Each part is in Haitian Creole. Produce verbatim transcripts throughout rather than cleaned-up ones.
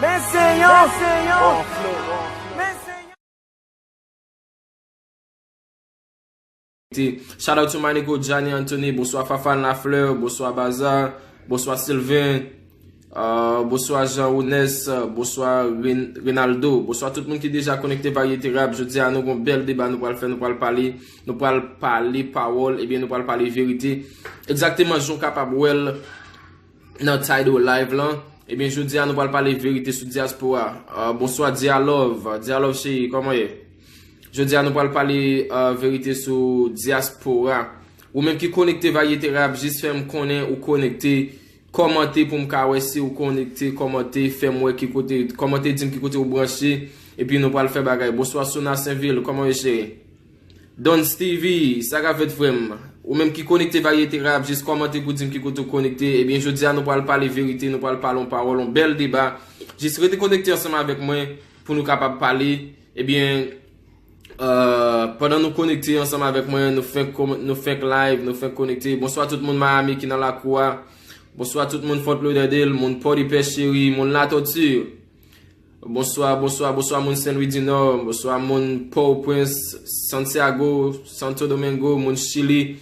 Men se yon, men se yon, men se yon. Shout out to my nigga Johnny Anthony, bonswa Fafan Lafleur, bonswa Bazar, bonswa Sylvain, euh, bonswa Jean Ones, bonswa Ren- Renaldo, bonswa tout moun ki deja konekte Varyete Rap. Jodi a nou gon bèl deba nou pral fè, nou pral pale, nou pral pale pawòl, ebyen nou pral pale verite. Egzakteman jan w kapab wè l nan title live lan. Ebyen, jodi a nou pral pale verite sou dyaspora. Ah, bonswa Dialove, Dialove cheri, kòman w ye? Jodi a nou pral pale ah, verite sou dyaspora. Ou menm ki konekte Varyete Rap, jis fè m konnen ou konekte. Kòmante pou m ka wè si ou konekte, kòmante, fè m wè ki kote, kòmante di m ki kote ou branche. Epi nou pral fè bagay. Bonswa Sona Senvil, kòman w ye cheri? Don Stevie, sa k ap fèt frè m? Ou menm ki konekte Varyete Rap, jis kòmante pou di m ki kote w konekte. Ebyen, jodi a nou pral pale verite, nou pral pale yon pawòl, yon bèl deba. Jis rete konekte ansanm avèk mwen pou nou kapab pale. Ebyen, euh, pandan nou konekte ansanm avèk mwen, nou fenk, nou fenk live, nou fenk konekte. Bonswa tout moun Miami ki nan lakou a. Bonswa tout moun Fort Lauderdale, moun Pòdepè cheri, moun Latòti. Bonswa, bonswa, bonswa moun Saint Louis du Nord, bonswa moun Port-au-Prince, Santiago, Santo Domingo, moun Chili.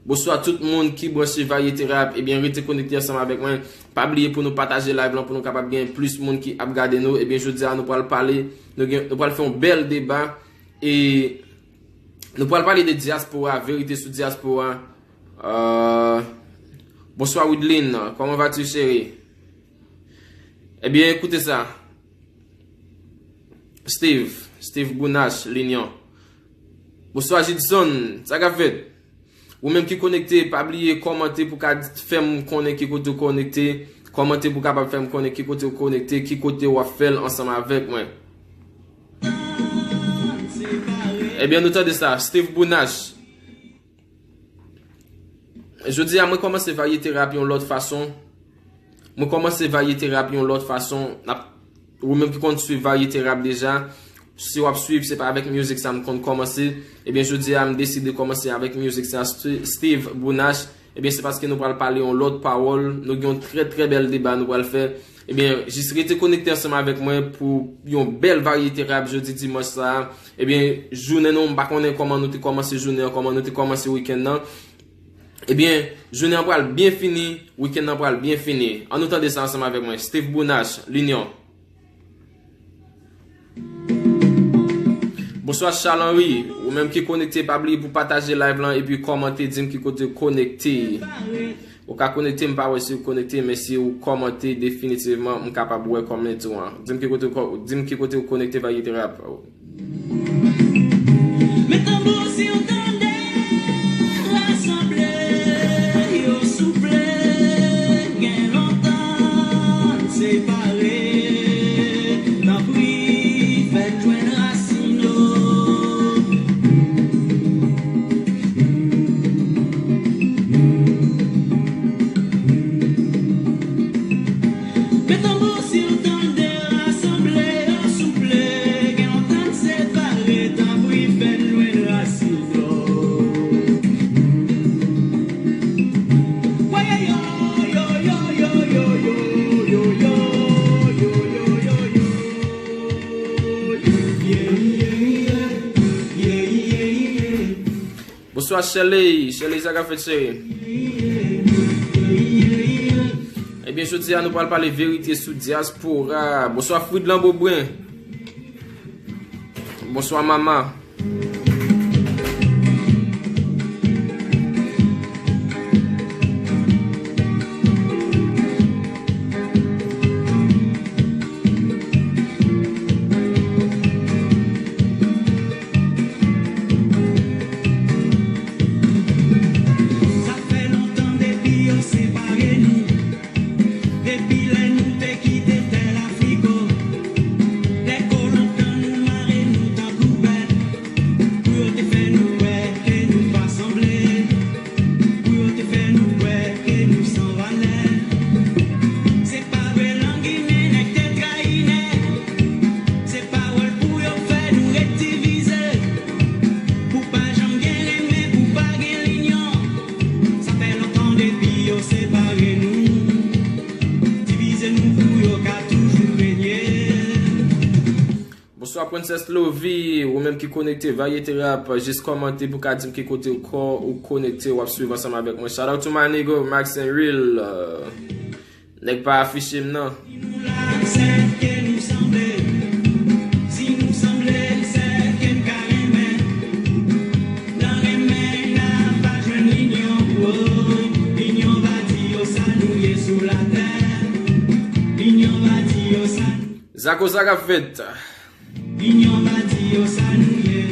Bonswa tout moun ki branche Varyete Rap, ebyen rete konekte ansanm avèk mwen. Pa bliye pou nou pataje live lan pou nou kapab gen plis moun ki ap gade nou. Ebyen jodi a nou pral pale, nou gen, nou pral fè yon bèl deba e nou pral pale de dyaspora, verite sou dyaspora. Euh, bonswa Widline, comment vas-tu chérie? Ebyen, ekoute sa. Steve, Steve Bounache, Linyon. Bonswa Jidson, sa k ap fèt? Ou menm ki konekte, pa bliye kòmante pou ka fè m konnen ki kote w konekte. Kòmante pou kapab fè m konnen ki kote w konekte, ki kote w ap fè l ansanm avèk mwen. Ebyen, nou tande sa, Steve Bounache. Jodi a, mwen kòmanse Varyete Rap yon lòt fason. Mwen kòmanse Varyete Rap yon lòt fason. N ap, ou menm ki konn swiv Varyete Rap deja, si w ap swiv, se pa avèk mizik sa m konn kòmanse. Ebyen, jodi a, m deside kòmanse avèk mizik sa, St- Steve Bounache. Ebyen, se paske nou pral pale yon lòt pawòl. Nou gen yon trè, trè bèl deba nou pral fè. Ebyen, jis rete konekte ansanm avèk mwen pou yon bèl Varyete Rap jodi dimanch sa a. Ebyen, jounen nou, m pa konnen kòman nou te kòmanse jounen an, kòman nou te kòmanse wikenn nan. Ebyen, jounen an pral byen fini, wikenn nan pral byen fini. Ann nou tande sa ansanm avèk mwen. Steve Bounache, Linyon. Bonswa Charles Henry, ou menm ki konekte, pa bliye pou pataje live lan epi kòmante, di m ki kote w konekte. Ou ka konekte, m pa wè si w konekte, men si w kòmante, definitivman, m kapab wè kòmantè w an. Di m ki kote w kò- di m ki kote w konekte Varyete Rap. Men tanbou si w tande, rasanble yo souple, gen lontan n separe, tanpri fè n jwenn rasin nou. Men tanbou si w tande, rasanble yo souple, gen lontan n separe, tanpri fè n jwenn rasin nou. Woyoyo, yoyo, yoyo, yoyo. Bonswa Shirley, Shirley sa k ap fèt cheri? Ebyen jodi a nou pral pale verite sou dyaspora. Bonswa Fridlan Beaubrun. Bonswa mama. Sa fè lontan depi yo separe nou. Depi lè nou te kite tè Lafriko, lè kolon pran nou, mare nou tankou bèt. Princess Lovie, ou menm ki konekte Varyete Rap, jis kòmante pou ka di m ki kote ou ko-, ou konekte, w ap swiv ansanm avèk mwen. Shout out to my nigga, Max and Real. Nèg pa afiche m nan. Si nou la, sèke nou sanble. Si nou sanble, sèke n ka renmen. Nan renmen, n a pa jwenn linyon. Oh, linyon va di yo sa nou ye sou latè. Linyon va di yo sa nou Zako, sa k ap fèt? Linyon va di yo sa nou ye.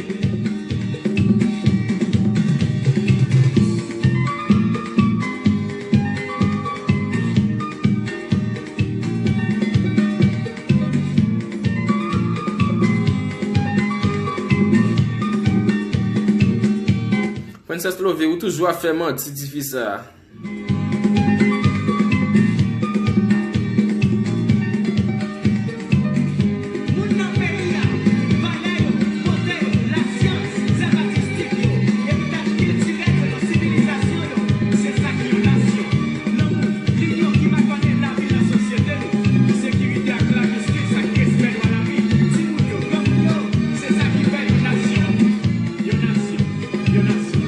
Princess Lovie, ou toujou ap fè manti, tifi sa. Moun nan peyi a, valè yo, bote yo, lasyans, zèv atistik yo, eritaj kiltirèl yo, sivilizasyon yo, se sa ki yon nasyon. Lanmou, linyon ki makònen lavi nan sosyete nou, sekirite ak lajistis ak respè dwa lavi, timoun yo, granmoun yo, se sa ki fè yon nasyon. Yon nasyon, yon nasyon.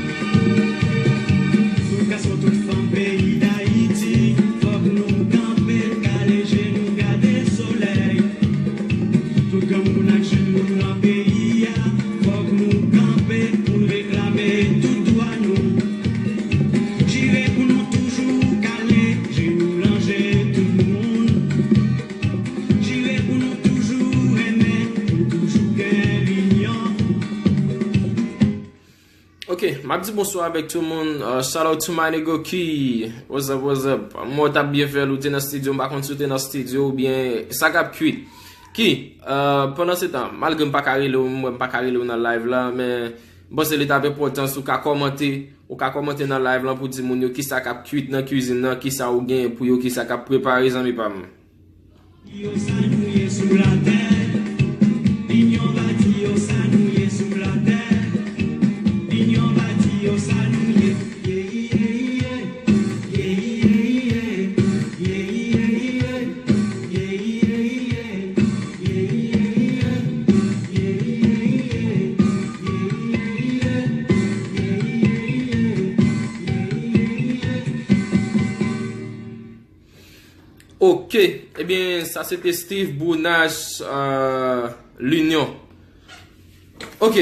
Tout gason, tout fanm peyi Dayiti, fòk nou kanpe, kale je nou, gade solèy. Tout granmoun ak jèn moun nan peyi a, fòk nou kanpe pou n reklame tout dwa nou. Jire pou nou toujou kale je nou, ranje tout moun. Jire pou nou toujou renmen, pou toujou gen linyon. Ok, m ap di bonswa avèk tout moun. Uh, shout out to my nigga Key. What's up, what's up? Mwen t ap byen fè l, ou te nan estidyo, m pa konn si w te nan estidyo oubyen sa k ap kwit. Key, uh, pandan se tan, malgre m pa ka rele w, m wè m pa ka rele w nan live la, men m panse li t ap enpòtan si w ka kòmante, ou ka kòmante nan live lan pou di moun yo kisa k ap kwit nan kwizin nan, kisa ou genyen pou yo, kisa k ap prepare, zanmi pa m. Di yo sa nou ye sou latè. Linyon va di yo sa nou ye sou latè. Linyon va di yo sa nou ye. Ok, ebyen, sa se te Steve Brunache, euh, Linyon. Ok,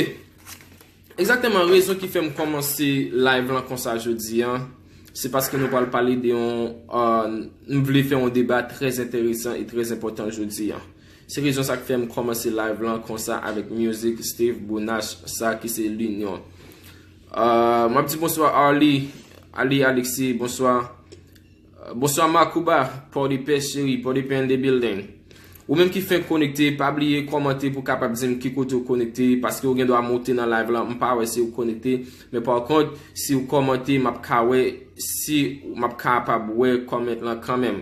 egzakteman rezon ki fè m kòmanse live lan konsa jodi a, se paske nou pral pale de yon, euh, m vle fè yon deba trè enteresan e trè enpòtan jodi a. Se rezon sa k fè m kòmanse live lan konsa avèk music Steve Brunache, sa ki se Linyon. Euh, m ap di bonswa Arly, Arly Alexis, bonswa. Bonswa Makouba, Pòdepè cheri, Pòdepè in the building. Ou menm ki fenk konekte, pa bliye kòmante pou kapab di m ki kote w konekte, paske w gen dwa moute nan live lan, m pa wè si w konekte, men pa kont, si w kòmante, m ap ka wè, si m ap kapab wè kòmant lan kanmenm.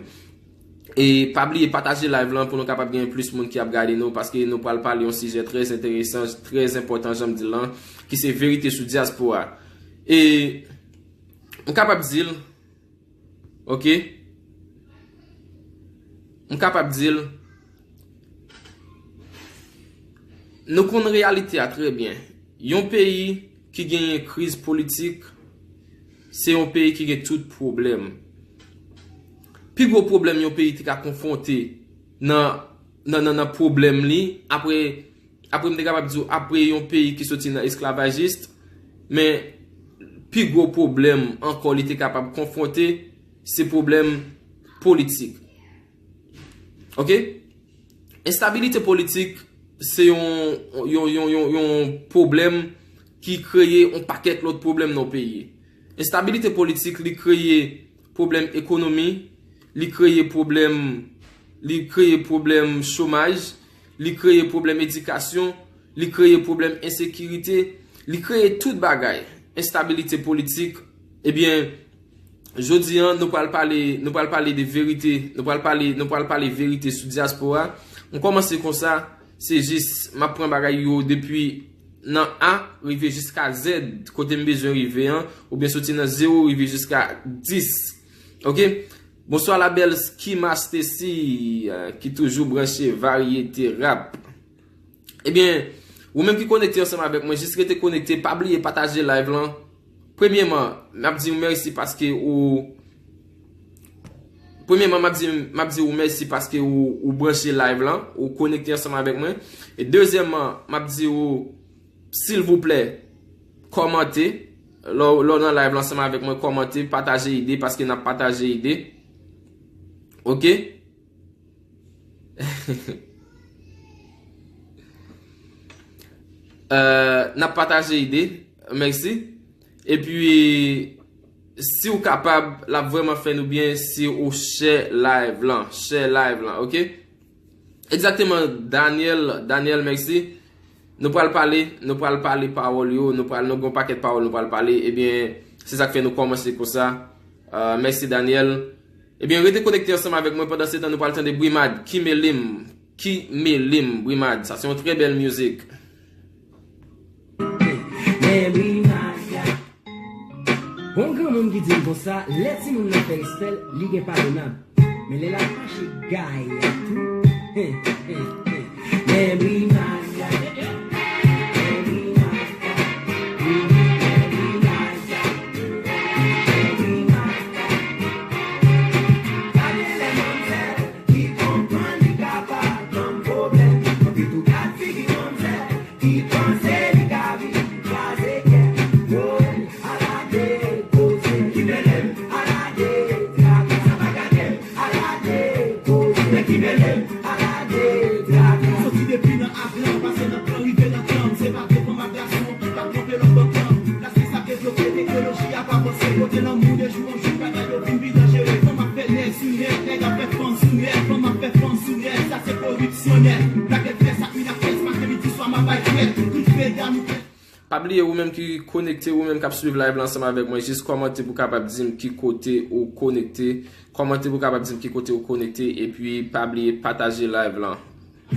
E pa bliye pataje live lan pou nou kapab gen plis moun ki ap gade nou, paske nou pral pale yon sijè trè enteresan, trè enpòtan, jan m di l lan, ki se verite sou dyaspora. E m kapab di l, Ok? M kapab di l, nou konn reyalite a trè byen. Yon peyi ki genyen kriz politik, se yon peyi ki gen tout pwoblèm. Pi gwo pwoblèm yon peyi te ka konfwonte nan, nan, nan, nan pwoblèm li, apre apre m te kapab di w, apre yon peyi ki soti nan esklavajis, men pi gwo pwoblèm ankò li te kapab konfwonte, se pwoblèm politik. Ok? Enstabilite politik se yon, yon, yon, yon, yon pwoblèm ki kreye yon pakèt lòt pwoblèm nan yon peyi. Enstabilite politik, li kreye pwoblèm ekonomi, li kreye pwoblèm, li kreye pwoblèm chomaj, li kreye pwoblèm edikasyon, li kreye pwoblèm ensekirite, li kreye tout bagay. Enstabilite politik, ebyen, jodi a, nou pral pale, nou pral pale de verite, nou pral pale, nou pral pale verite sou dyaspora. M kòmanse konsa, se jis, m ap pran bagay yo depi nan A rive jiska Z, kote m bezwen rive an, oubyen soti nan zewo rive jiska dis. Ok? Bonswa la bèl Skima Stacy, euh, ki toujou branche varyete rap. Ebyen, ou menm ki konekte ansanm avèk mwen, jis rete konekte, pa bliye pataje live lan. Premyeman, m ap di w mèsi paske ou Premyeman, m ap di, m ap di ou mèsi paske ou, ou branche live lan, ou konekte ansanm avèk mwen. E dezyèmman, m ap di ou, silvouplè, kòmante. Lè w, lè w nan live lan ansanm avèk mwen, kòmante, pataje ide, paske n ap pataje ide. Oke? Euh, n ap pataje ide. Mèsi. Epi, si w kapab, l ap vrèman fè nou byen si ou share live lan. Share live lan, oke? Egzakteman, Daniel, Daniel, mèsi. Nou pral pale, nou pral pale pawòl yo, nou pral, nou gen yon pakèt pawòl nou pral pale. Ebyen, se sa k fè nou kòmanse konsa. Euh, mèsi, Daniel. Ebyen, rete konekte ansanm avèk mwen. Pandan se tan, nou pral tande Brimad, Ki Mele M, Ki Mele M, Brimad. Sa se yon trè bèl mizik. Men Brimad, gon granmoun ki di m konsa, lè timoun nan fè respè l, li gen padonab. Men lè l ap mache gaye a tou. Men Brimad, men Brimad, men Brimad, men Brimad. Gade lè manzè ki konprann li kapab ban m pwoblèm. Anpi tou gad figi manzè ki panse li ka vin kraze kè. Woy, ala de koze. Ki Mele M, ala de traka. Sa pa gade m, ala de koze. Men Ki Mele M, ala de traka. Soti depi nan Avlan, pase nan Plan, rive nan Klanm. Se pa de fanm ak gason ki pa twonpe lòt bò Klanm. Lasyans ap devlope, teknoloji ap avanse. Kote lanmou de jou an jou, bagay yo vin pi danjere. Fanm ap fè nèg sou nèg, nèg ap fè fanm sou nèg, fanm ap fè fanm sou nèg. Sa se koripsyonè. Black Eyed Peas ak Mina Kiss, maten, midi, swa, m ap bay jwèt. Tout feda nou fè. Pa bliye, ou menm ki konekte, ou menm k ap swiv live la ansanm avèk mwen, jis kòmante pou kapab di m ki kote ou konekte. Kòmante pou kapab di m ki kote ou konekte, epi pa bliye pataje live lan.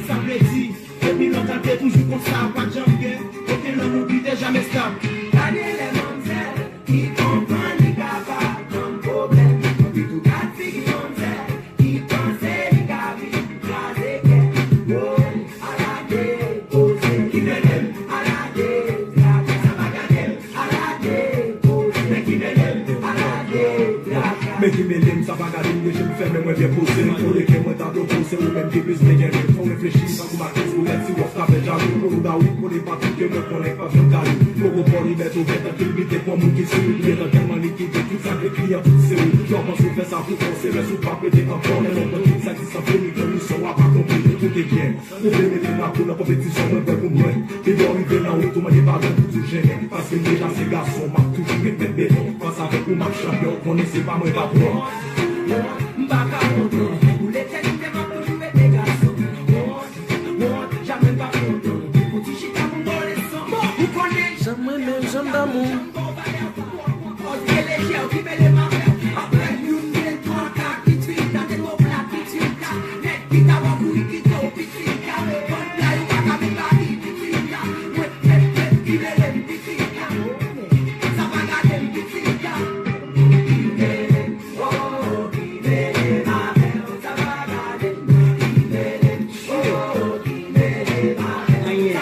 Sa vle di, depi lontan te toujou konsa, pa t janm gen okenn lanmou ki te janm estab. Gade lè manzè ki konprann li kapab ban m pwoblèm. Epi tou gad figi manzè ki panse li ka vin kraze kè. Woy, ala de koze. Ki Mele M, ala de traka. Sa pa gade m, ala de koze. Men Ki Mele M, ala de traka. Men Ki Mele M, sa pa gade m, gen je m fèmen, mwen byen poze. Kole kè mwen ta dlo poze, ou menm ki plis degennen. Fò w reflechi, tankou Max Boulèt, si w ap ka fè jalou. Kolo dawou, kole patou, ke mwen konnen k p ap janm kale. Koko pòli bèt ouvè, tanki l bite pran moun ki sou li. Gentan tèlman likide, tout sa k ekri an tout se ou. Lè w panse w fè sa pou fòse, men si w p ap rete ankò. Lè lontan tout sa ki san fini, konmisyon w ap akonpli. Ekoute byen. Ou vle mete makou nan konpetisyon, mwen prè pou mwen. Depi w rive nan wout ou mande padon pou tou jennen. Paske m deja se gason, m ap toujou ret mèt beton. Fas avèk ou m ap chanpyon, konnen se pa mwen patwon. M pa ka kontan, pou letènite m ap toujou rete gason. Wont, wont, jamè m p ap kontan. Pou ti chita pou m ba w leson. Bon, ou konnen. Jan mwen menm, jan m damou. Anyen.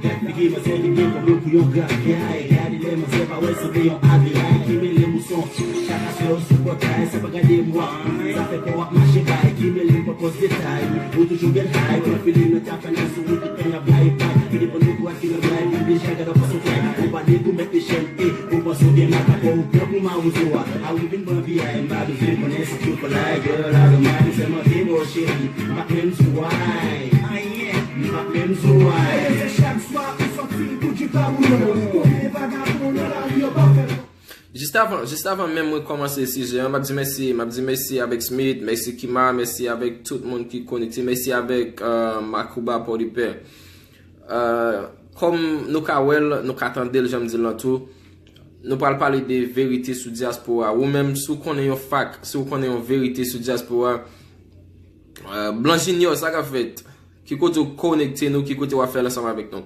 Gad figi manzè ki byen kòb yo pou yon gran kay. Gade lè manzè pa wè sanble yon aviray. Ki Mele M ou son chak aswè ou sou pòtay. Sa pa gade m w ap kouri, sa fè kò w ap mache bay. Ki Mele M pran pòz detay. Ou toujou gen hay. Pran feeling nan tafè nan sou wout, tout tan y ap gaye bay. Ki depan nou dwat, ki nan bay. Vin deja gad ap pase w fè. Ou pa de kou mèt echèl, e ou panse w gen mal. Pa kò ou pran pou mawozo a. A wi vin pran V I. M pa bezwen konnen sa k sou fly. Girl, I don't mind. Sèlman di m, oh, cheri. M pa t menm sou way. Anyen. M pa t menm sou way. Se chak swa ou sòti pou di pa ou non. Konbyen vagabon nan lari yo pa fè. Jis avan, jis avan menm mwen kòmanse sijè an, m ap di mèsi, m ap di mèsi avèk Smith, mèsi Kima, mèsi avèk tout moun ki konekte, mèsi avèk, euh, Makouba Pòdepè. Euh, kòm nou ka wè l, nou ka tande l, jan m di l lan tou, nou pral pale de verite sou dyaspora. Ou menm, si w konnen yon fak, si w konnen yon verite sou dyaspora, euh, Blan Junior, sa k ap fèt? Ki kote w konekte nou, ki kote w ap fè l ansanm avèk nou?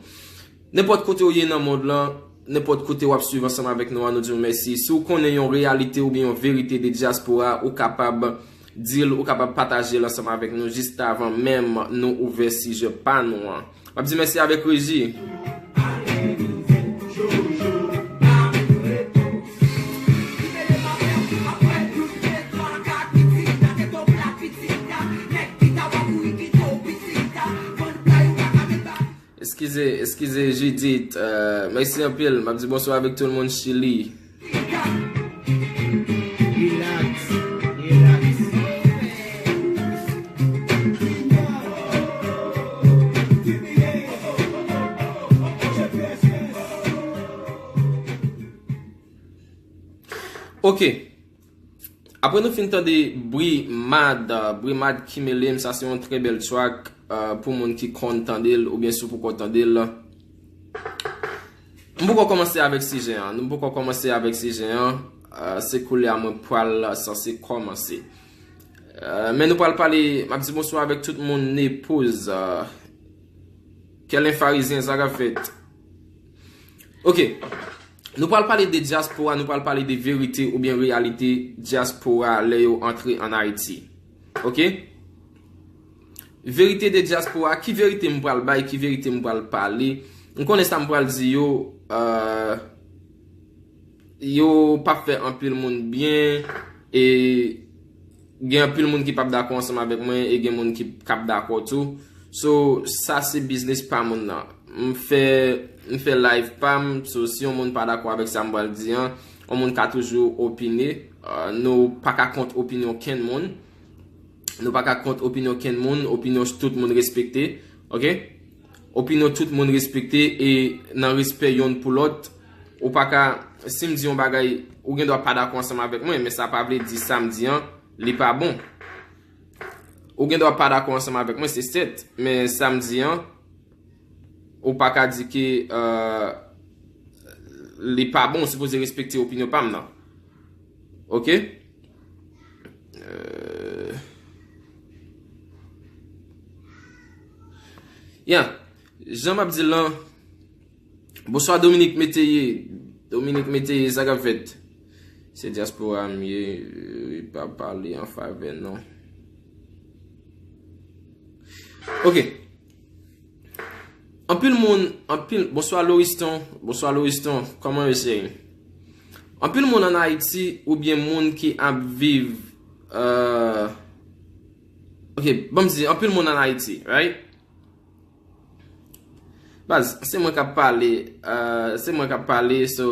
Nenpòt kote w ye nan mond lan, nenpòt kote w ap swiv ansanm avèk nou an, nou di w mèsi. Si w konnen yon reyalite oubyen yon verite de dyaspora, ou kapab di l, ou kapab pataje l ansanm avèk nou jis avan menm nou ouvè sijè pa nou an. M ap di mèsi avèk Reji. Eskize, eskize, Judith. Euh, mèsi anpil. M ap di bonswa avèk tout moun Chili. Relax, relax. Ok. Apre nou fin tande Bri Mad, Bri Mad ki mele m, sa se yon trè bèl track, euh, pou moun ki konn tande l oubyen si w poko tande l. M poko kòmanse avèk sijè an. Nou poko kòmanse avèk sijè an. Euh, se koulye a mwen pral sanse kòmanse. Euh, men nou pral pale, m ap di bonswa avèk tout moun Nepoz. Euh, Kèlen Farizyen, sa k ap fèt? Ok. Nou pral pale de dyaspora, nou pral pale de verite oubyen reyalite dyaspora lè yo antre ann Ayiti. Ok? Verite de dyaspora, ki verite m pral bay, ki verite m pral pale? M konnen sa m pral di yo, euh, yo p ap fè anpil moun byen, e gen anpil moun ki p ap dakò ansanm avèk mwen, e gen moun ki k ap dakò tou. So, sa se biznis pa moun nan. M fè, m fè live pa m, so si yon moun pa dakò avèk sa m pral di an, yon moun ka toujou opine. Euh, nou pa ka kont opinyon kenn moun. Nou pa ka kont opinyon kenn moun, opinyon tout moun respekte. Ok? Opinyon tout moun respekte e nan respè yonn pou lòt. Ou pa ka, si m di yon bagay, ou gen dwa pa dakò ansanm avèk mwen, men sa pa vle di sa m di an, li pa bon. Ou gen dwa pa dakò ansanm avèk mwen, se sèt, men sa m di an, ou pa ka di ke, euh, li pa bon, ou sipoze respekte opinyon pa m nan. Ok? Euh, yeah. Jan m ap di l lan, bonswa Dominique Métayer. Dominique Métayer, sa k ap fèt? Se dyaspora m ye, euh, pa pale an favè non. Ok. Anpil moun, anpil, bonswa Loriston, bonswa Loriston, kòman yo cheri? Anpil moun ann Ayiti oubyen moun ki ap viv, euh, ok, ban m di, anpil moun ann Ayiti, right? Baz, se mwen k ap pale, euh, se mwen k ap pale, so,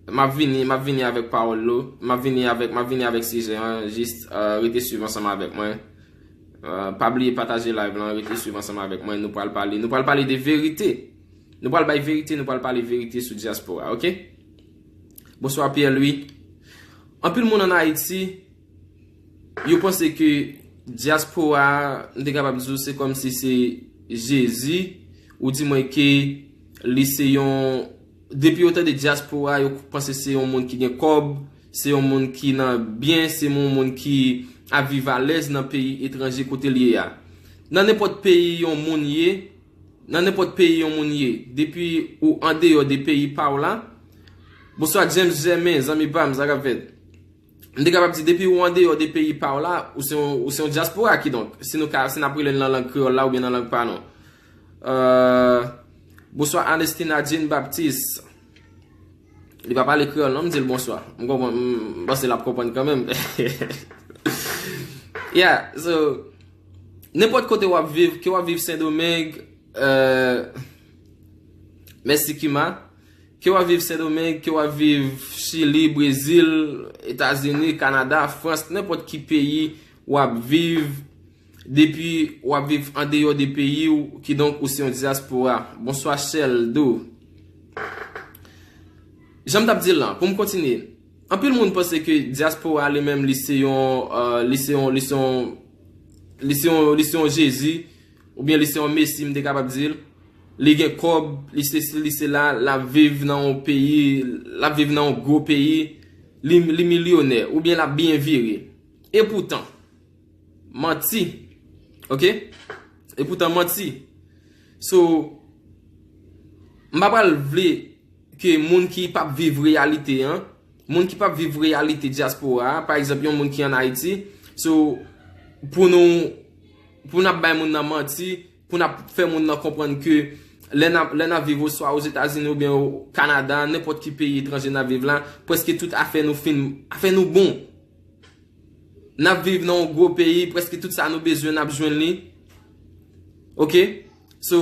m ap vini, m ap vini avèk pawòl lo, m ap vini avèk, m ap vini avèk sijè an, jis, euh, rete swiv ansanm avèk mwen. Euh, pa bliye pataje live lan, rete swiv ansanm avèk mwen, nou pral pale, nou pral pale de verite. Nou pral bay verite, nou pral pale verite sou dyaspora, ok? Bonswa Pierre Louis. Anpil moun ann Ayiti, yo panse ke dyaspora a, m te kapab di w, se kòmsi se Jezi, ou di mwen ke li se yon, depi yo tande dyaspora, yo panse se yon moun ki gen kòb, se yon moun ki nan byen, se yon moun ki ap viv alèz nan peyi etranje kote l ye a. Nan nenpòt peyi yon moun ye, nan nenpòt peyi yon moun ye, depi ou andeyò de peyi pa w la, bonswa James Germain, zanmi pa m, sa k ap fèt? M te kapab di, depi ou andeyò de peyi pa w la, ou se yon, ou se yon dyaspora, kidonk, si nou ka, si n ap rele l nan lang kreyòl la oubyen nan lang pa nou. Euh, bonswa Ernestina Jean Baptiste. Li pa pale kreyòl non, m di l bonswa. M konprann, m, m panse l ap konprann kanmenm. Yeah, so, nenpòt kote w ap viv, ke w ap viv Sendomeng, euh, mèsi Kima, ke w ap viv Sendomeng, ke w ap viv Chili, Brezil, Etazini, Kanada, Frans, nenpòt ki peyi w ap viv, depi w ap viv andeyò de peyi w, kidonk ou se yon dyaspora. Bonswa Sheldo. Jan m t ap di l lan, pou m kontinye. Anpil moun panse ke dyaspora li menm li se yon, euh, li se yon, li se yon, li se yon, li se yon Jezi, oubyen li se yon Mesi, m te kapab di l. Li gen kòb, li sesi, li sela, l ap viv nan yon peyi, l ap viv nan yon gwo peyi, li, li milyonè, oubyen l ap byen vire. Epoutan, manti. Ok? Epoutan, manti. So, m pa pral vle ke moun ki p ap viv reyalite an, moun ki p ap viv reyalite dyaspora a, pa egzanp, yon moun ki ann Ayiti, So, pou nou, pou n ap bay moun nan manti, pou n ap fè moun nan konprann ke lè n ap, lè n ap viv oswa Ozetazini oubyen o Kanada, nenpòt ki peyi etranje n ap viv la, prèske tout afè nou fin, afè nou bon. N ap viv nan yon gwo peyi, prèske tout sa nou bezwen, n ap jwenn li. Oke? So,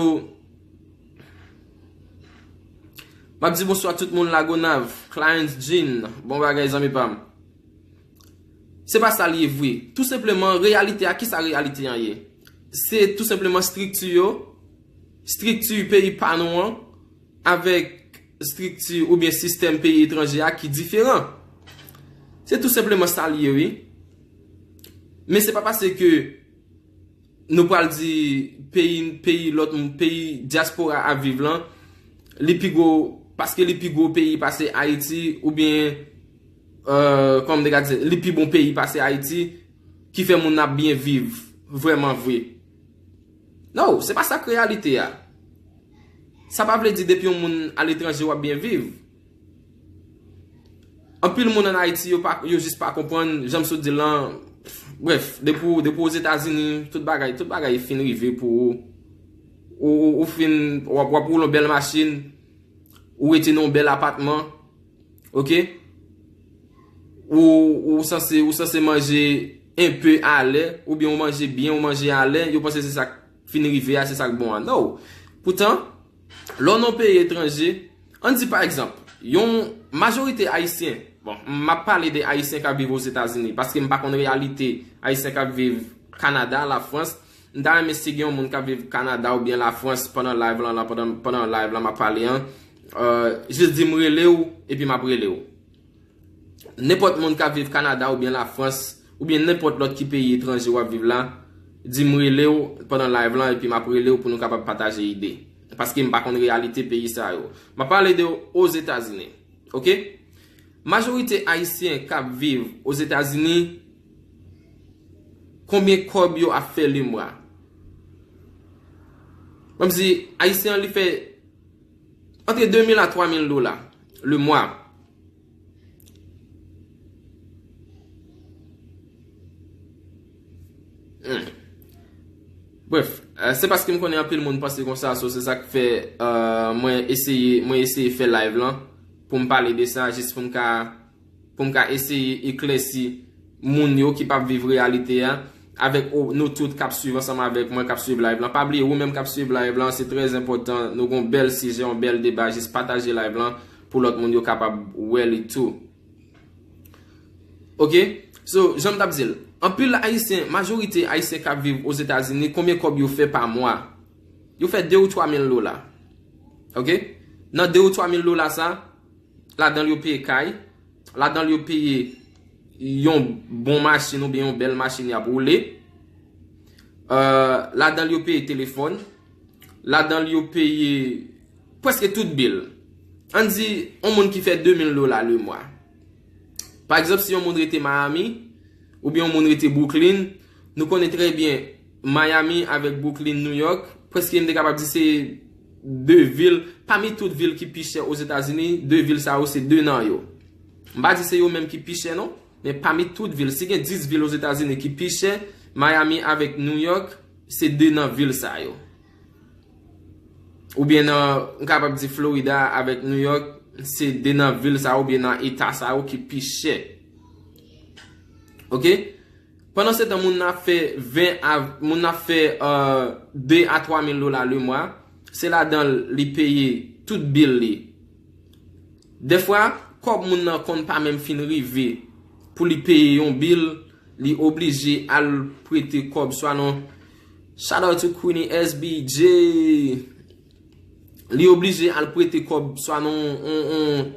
m ap di bonswa tout moun Lagonav, Clarence Jean, bon bagay zanmi pa m. Se pa sa l ye vre. Tou senpleman, reyalite a, ki sa reyalite an ye? Se tou senpleman estrikti yo, estrikti peyi pa nou an, avèk estrikti oubyen sistèm peyi etranje a ki diferan. Se tou senpleman sa l ye, wi. Men se pa paske nou pral di peyi, peyi lòt, peyi dyaspora ap viv lan, li pi gwo, paske li pi gwo peyi pase Ayiti, oubyen, euh, kòman m te ka di, li pi bon peyi pase Ayiti, ki fè moun ap byen viv, vrèman vre. No, se pa sa k reyalite a. Sa pa vle di depi yon moun aletranje w ap byen viv. Anpil moun ann Ayiti, yo pa, yo jis pa konprann, jan m sot di l lan. Brèf, depi w, depi w Ozetazini, tout bagay, tout bagay fin rive pou ou. Ou, ou, ou fin, w ap, w ap woule yon bèl machin, ou rete nan yon bèl apatman, oke? Ou, ou sanse, ou sanse manje enpe alè, oubyen ou manje byen, ou manje alè, yo panse se sa k fin rive a, se sa k bon an. No. Poutan, lè w nan yon peyi etranje, ann di pa egzanp, yon majorite Ayisyen, bon, m ap pale de Ayisyen k ap viv Ozetazini, paske m pa konn reyalite Ayisyen k ap viv Kanada, Lafrans. M ta renmen si gen yon moun k ap viv Kanada oubyen Lafrans pandan live lan, lan, pandan, pandan live lan m ap pale an, euh, jis di m rele w, epi m ap rele w. Nenpòt moun k ap viv Kanada oubyen Lafrans, oubyen nenpòt lòt ki peyi etranje w ap viv la, di m rele w pandan live lan, epi m ap rele w pou nou kapab pataje ide. Paske m pa konn reyalite peyi sa yo. M ap pale de Ozetazini, oke? Majorite Ayisyen k ap viv Ozetazini, konbyen kòb yo ap fè lemwa? Kòmsi Ayisyen an li fè antre de mil a twa mil dola lemwa. Hmm. Brèf, euh, se paske m konnen anpil moun panse konsa, so se sa k fè, euh, mwen eseye, mwen eseye fè live lan pou m pale de sa, jis pou m ka, pou m ka eseye eklèsi moun yo ki p ap viv reyalite a, avèk ou, nou tout k ap swiv ansanm avèk mwen, k ap swiv live lan. Pa bliye, ou menm k ap swiv live lan, se trè enpòtan. Nou gon bèl sijè, yon bèl deba, jis pataje live lan pou lòt moun yo kapab wè li tou. Oke? So, jan m t ap di l, anpil Ayisyen, majorite Ayisyen k ap viv Ozetazini, konbyen kòb yo fè pa mwa? Yo fè de ou twa mil dola. Oke? Nan de ou twa mil dola sa, ladan l yo peye kay, ladan l yo peye yon bon machin oubyen yon bèl machin y ap woule, euh, ladan l yo peye telefòn, ladan l yo peye prèske tout bil. Ann di, yon moun ki fè de mil dola lemwa. Pa egzanp, si yon moun rete Miami, oubyen yon moun rete Brooklyn, nou konnen trè byen Miami avèk Brooklyn, New York, prèske m te kapab di se de vil, pami tout vil ki pi chè Ozetazini, de vil sa yo se de nan yo. M pa di se yo menm ki pi chè non, men pami tout vil, si gen dis vil Ozetazini ki pi chè, Miami avèk New York, se de nan vil sa yo. Oubyen nan, m kapab di Florida avèk New York, se de nan vil sa yo, oubyen nan eta sa yo ki pi chè. Oke? Pandan se tan, moun nan ap fè ven a, moun nan ap fè, euh, de a twa mil dola lemwa, se ladan l li peye tout bil li. Dèfwa, kòb moun nan konn pa menm fin rive pou li peye yon bil, li oblije al prete kòb swa nan, shout out to Queenie S B J, li oblije al prete kòb swa nan yon, yon, yon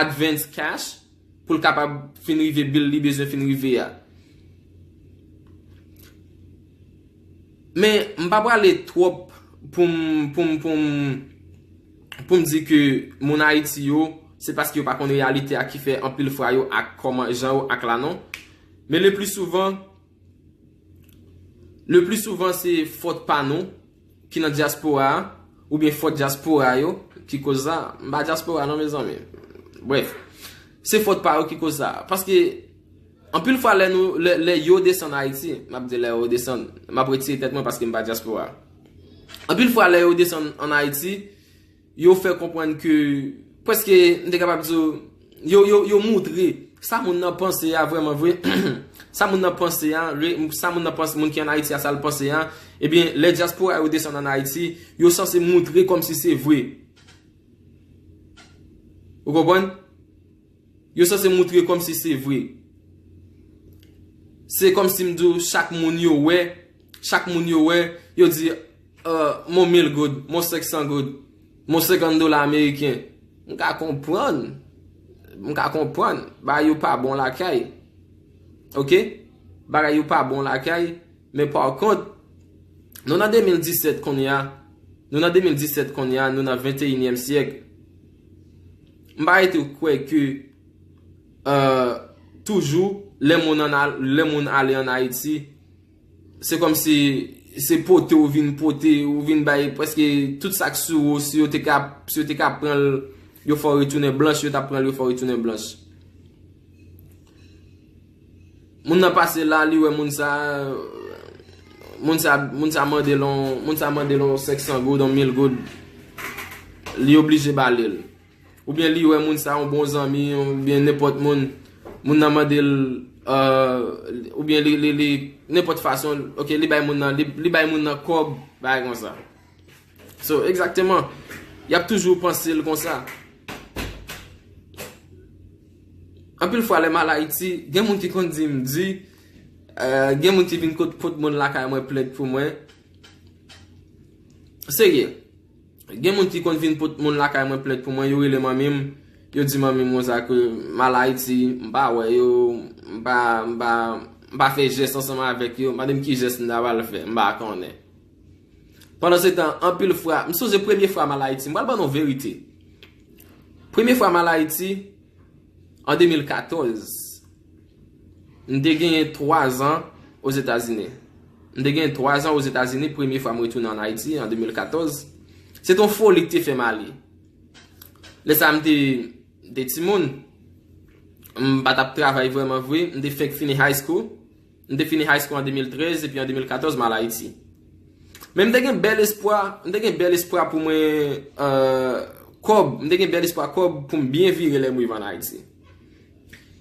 advance cash pou l kapab fin rive bil li bezwen fin rive a. Men, m pa prale twòp pou m, pou m, pou m, pou m di ke moun Ayiti yo, se paske yo pa konn reyalite a ki fè anpil fwa yo ak kòman jan yo ak la non. Men le pli souvan, le pli souvan se fòt pa nou ki nan dyaspora a, oubyen fòt dyaspora yo ki koz sa. M pa dyaspora non, mezanmi. Brèf, se fòt pa yo ki koz sa. Paske Anpil fwa lè nou lè, lè yo desann Ayiti, m ap di lè yo desann, m ap retire tèt mwen paske m pa dyaspora. Anpil fwa lè yo desann ann Ayiti, yo fè konprann ke prèske, m te kapab di w, yo, yo, yo moutre sa moun nan panse a vrèman vre. Sa moun nan panse a, re- sa moun nan panse, moun ki ann Ayiti a, sa l panse a, ebyen, lè dyaspora yo desann ann Ayiti, yo sanse moutre kòmsi se vre. Ou konprann? Yo sanse moutre kòmsi se vre. Se kòmsi m di w, chak moun yo wè, chak moun yo wè, yo di, "Euh, mon mil goud, mon senk san goud, mon senkant dola ameriken." M ka konprann. M ka konprann. Bagay yo pa bon lakay. Oke? Bagay yo pa bon lakay. Men pa kont, nou nan de mil disèt kounye a. Nou nan de mil disèt kounye a, nou nan venteyinyèm syèk. M pa rete kwè ke, euh, toujou, lè moun ann al- lè moun ale ann Ayiti, se kòmsi se pote ou vin pote, ou vin bay prèske tout sa k sou ou, si yo te ka, si yo te ka pran l, yo fè w retounen blanch, yo t ap pran l, yo fè w retounen blanch. Moun nan pase la, li wè moun sa, moun sa, moun sa mande l on, moun sa mande l on senk san goud, on mil goud. Li oblije ba li l. Oubyen li wè moun sa, on bon zanmi, oubyen nenpòt moun, moun nan mande l, euh, oubyen li, li, li, nenpòt fason, oke, li bay moun nan, li, li bay moun nan kòb, bagay konsa. So, egzakteman, y ap toujou panse l konsa. Anpil fwa, lè m al Ayiti, gen moun ki konn di m, di, euh, gen moun ki vin kot, kot moun lakay mwen plent pou mwen. Serye. Gen moun ki konn vin pot moun lakay mwen plent pou mwen, yo rele manmi m, yo di manmi m konsa ke m al Ayiti, m pa wè yo, m pa, m pa, m pa fè jès ansanm avèk yo, mande m ki jès m ta pral fè, m pa konnen. Pandan se tan, anpil fwa, m sonje premye fwa m al Ayiti, m pral ban nou verite. Premye fwa m al Ayiti, an de mil katòz, m te genyen twa zan Ozetazini. M te genyen twa zan Ozetazini, premye fwa m retounen ann Ayiti, an de mil katòz. Se t on foli k te fè m ale. Lè sa a, m te, m te timoun. M pa t ap travay vrèman vre. M te fenk fini high school. M te fini high school an de mil trèz, epi an de mil katòz, m al Ayiti. Men m te gen bèl espwa, m te gen bèl espwa pou mwen, euh, kòb, m te gen bèl espwa kòb pou m byen vire lè m rive ann Ayiti.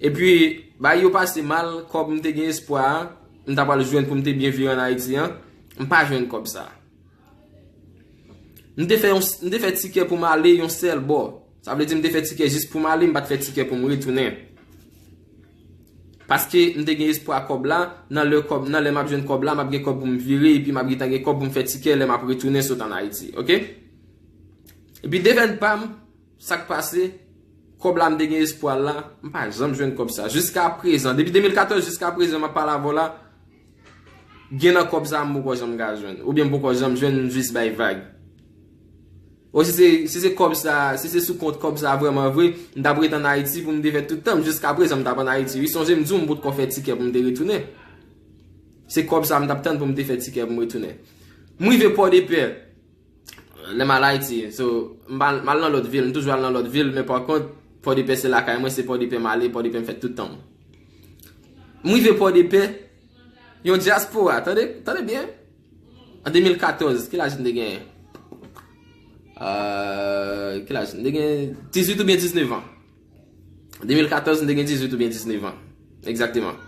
Epi, bagay yo pase mal, kòb m te gen espwa a, m ta pral jwenn pou m te byen vire ann Ayiti an, m pa jwenn kòb sa. M te fè yon, m te fè tikè pou m ale yon sèl bò. Sa vle di m te fè tikè jis pou m ale, m pa t fè tikè pou m retounen. Paske m te gen espwa kòb la, nan lè kòb, nan lè m ap jwenn kòb la, m ap gen kòb pou m vire, epi m ap gentan gen kòb pou m fè tikè lè m ap retounen sot ann Ayiti, oke? Epi defèt pa m, sa k pase, kòb la m te gen espwa l la, m pa janm jwenn kòb sa. Jiska prezan, depi de mil katòz jiska prezan m ap pale avè w la, gen nan kòb sa a m poko janm ka jwenn, oubyen m poko janm jwenn, m jis bay vag. O si se, si se kòb sa, si se sou kont kòb sa vrèman vre, m t ap ret ann Ayiti pou m te fè tout tan m, jiska prezan m t ap ann Ayiti. Wi, sonje m di w m potko fè tikè pou m te retounen. Se kòb sa m t ap tann pou m te fè tikè pou m retounen. M rive Pòdepè, lè m al Ayiti, so, m al, m al nan lòt vil, m toujou al nan lòt vil, men pa kont, Pòdepè se lakay mwen, se Pòdepè m ale, Pòdepè m fè tout tan m. M rive Pòdepè, yon dyaspora, tande, tande byen. An de mil katòz, ki laj m te genyen? Euh, ki laj m te genyen? Dizwit oubyen diznèf an. De mil katòz, m te gen dizwit oubyen diznèf an. Egzakteman.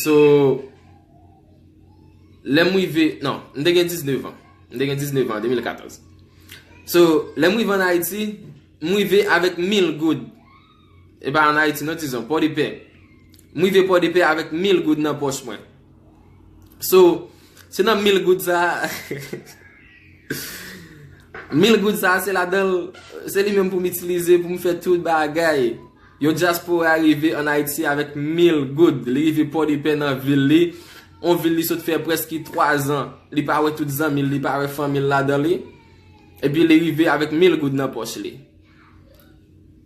So, lè m rive, non, m te gen diznèf an. M te gen diznèf an, de mil katòz. So, lè m rive ann Ayiti, m rive avèk mil goud. E pa ann Ayiti, non, dizon, Pòdepè. M rive Pòdepè avèk mil goud nan pòch mwen. So, se nan mil goud sa a, mil goud sa a, se ladan l, se li menm pou m itilize, pou m fè tout bagay. Yon dyaspora rive ann Ayiti avèk mil goud. Li rive Pòdepè nan vil li. On vil li sot fè prèske twa zan. Li pa wè tout zanmi l, li pa wè fanmi l ladan li. Epi li rive avèk mil goud nan pòch li.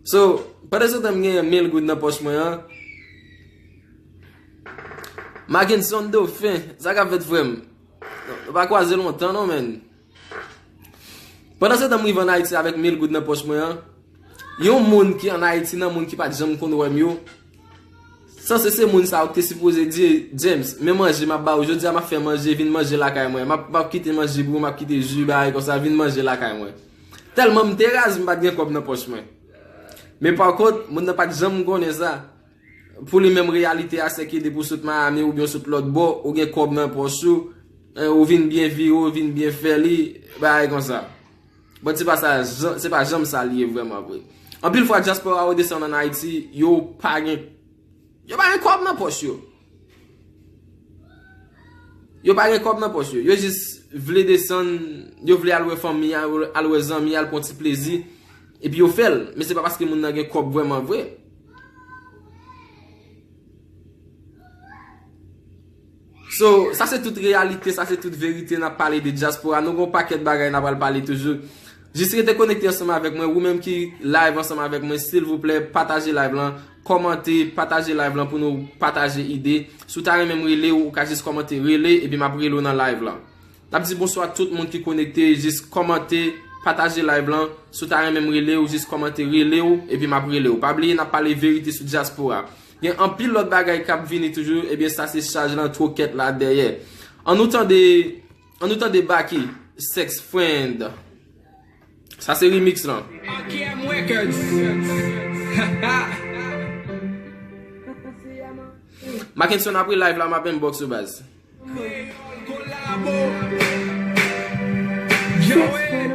So, pandan se tan m genyen mil goud nan pòch mwen an, Mackenson Dauphin, sa k ap fèt, frè m? Nou pa kwaze lontan non, menn. Pandan se tan m rive ann Ayiti avèk mil goud nan pòch mwen an, yon moun ki ann Ayiti, nan moun ki pa t janm konn wè m yo, Sanse se moun sa yo ki te sipoze di, James, men manje m ap ba ou jodi a, m ap fè manje, vin manje lakay mwen. M ap, m ap kite manje pou ou, m ap kite ji, bagay konsa, vin manje lakay mwen. Tèlman m te raz, m pa t gen kòb nan pòch mwen. Men pa kont, moun nan pa t janm konnen sa. Pou li menm, reyalite a, se ke depi w sot Miami oubyen w sot lòt bò, ou gen kòb nan pòch ou, eh, ou vin byen vire, ou vin byen fè li, bagay konsa. But se pa sa, jan- se pa janm sa li ye vrèman vre. Anpil fwa, dyaspora yo desann ann Ayiti, yo pa gen, yo pa gen kòb nan pòch yo. Yo pa gen kòb nan pòch yo. Yo jis vle desann, yo vle al wè fanmi, al, al wè zanmi, al pran ti plezi. Epi yo fè l. Men se pa paske moun nan gen kòb vrèman vre. So, sa se tout reyalite, sa se tout verite. N ap pale de dyaspora. Nou gen yon pakèt bagay n ap al pale toujou. Jis rete konekte ansanm avèk mwen. Ou menm ki live ansanm avèk mwen, silvouplè, pataje live lan. Kòmante, pataje live lan pou nou pataje ide. Si w ta renmen m rele w, ou ka jis kòmante rele, epi m ap rele w nan live lan. N ap di bonswa tout moun ki konekte, jis kòmante, pataje live lan. Si w ta renmen m rele w, jis kòmante rele w, epi m ap rele w. Pa bliye, n ap pale verite sou dyaspora. Gen anpil lòt bagay k ap vini toujou, ebyen sa se chaj lan, twokèt la dèyè. Ann nou tande, ann nou tande Baky, Sex Friend. Sa se remix lan. R K M Records. Mackenson, apre live la, m ap inbox ou, baz. Kolabo. Yo, eh.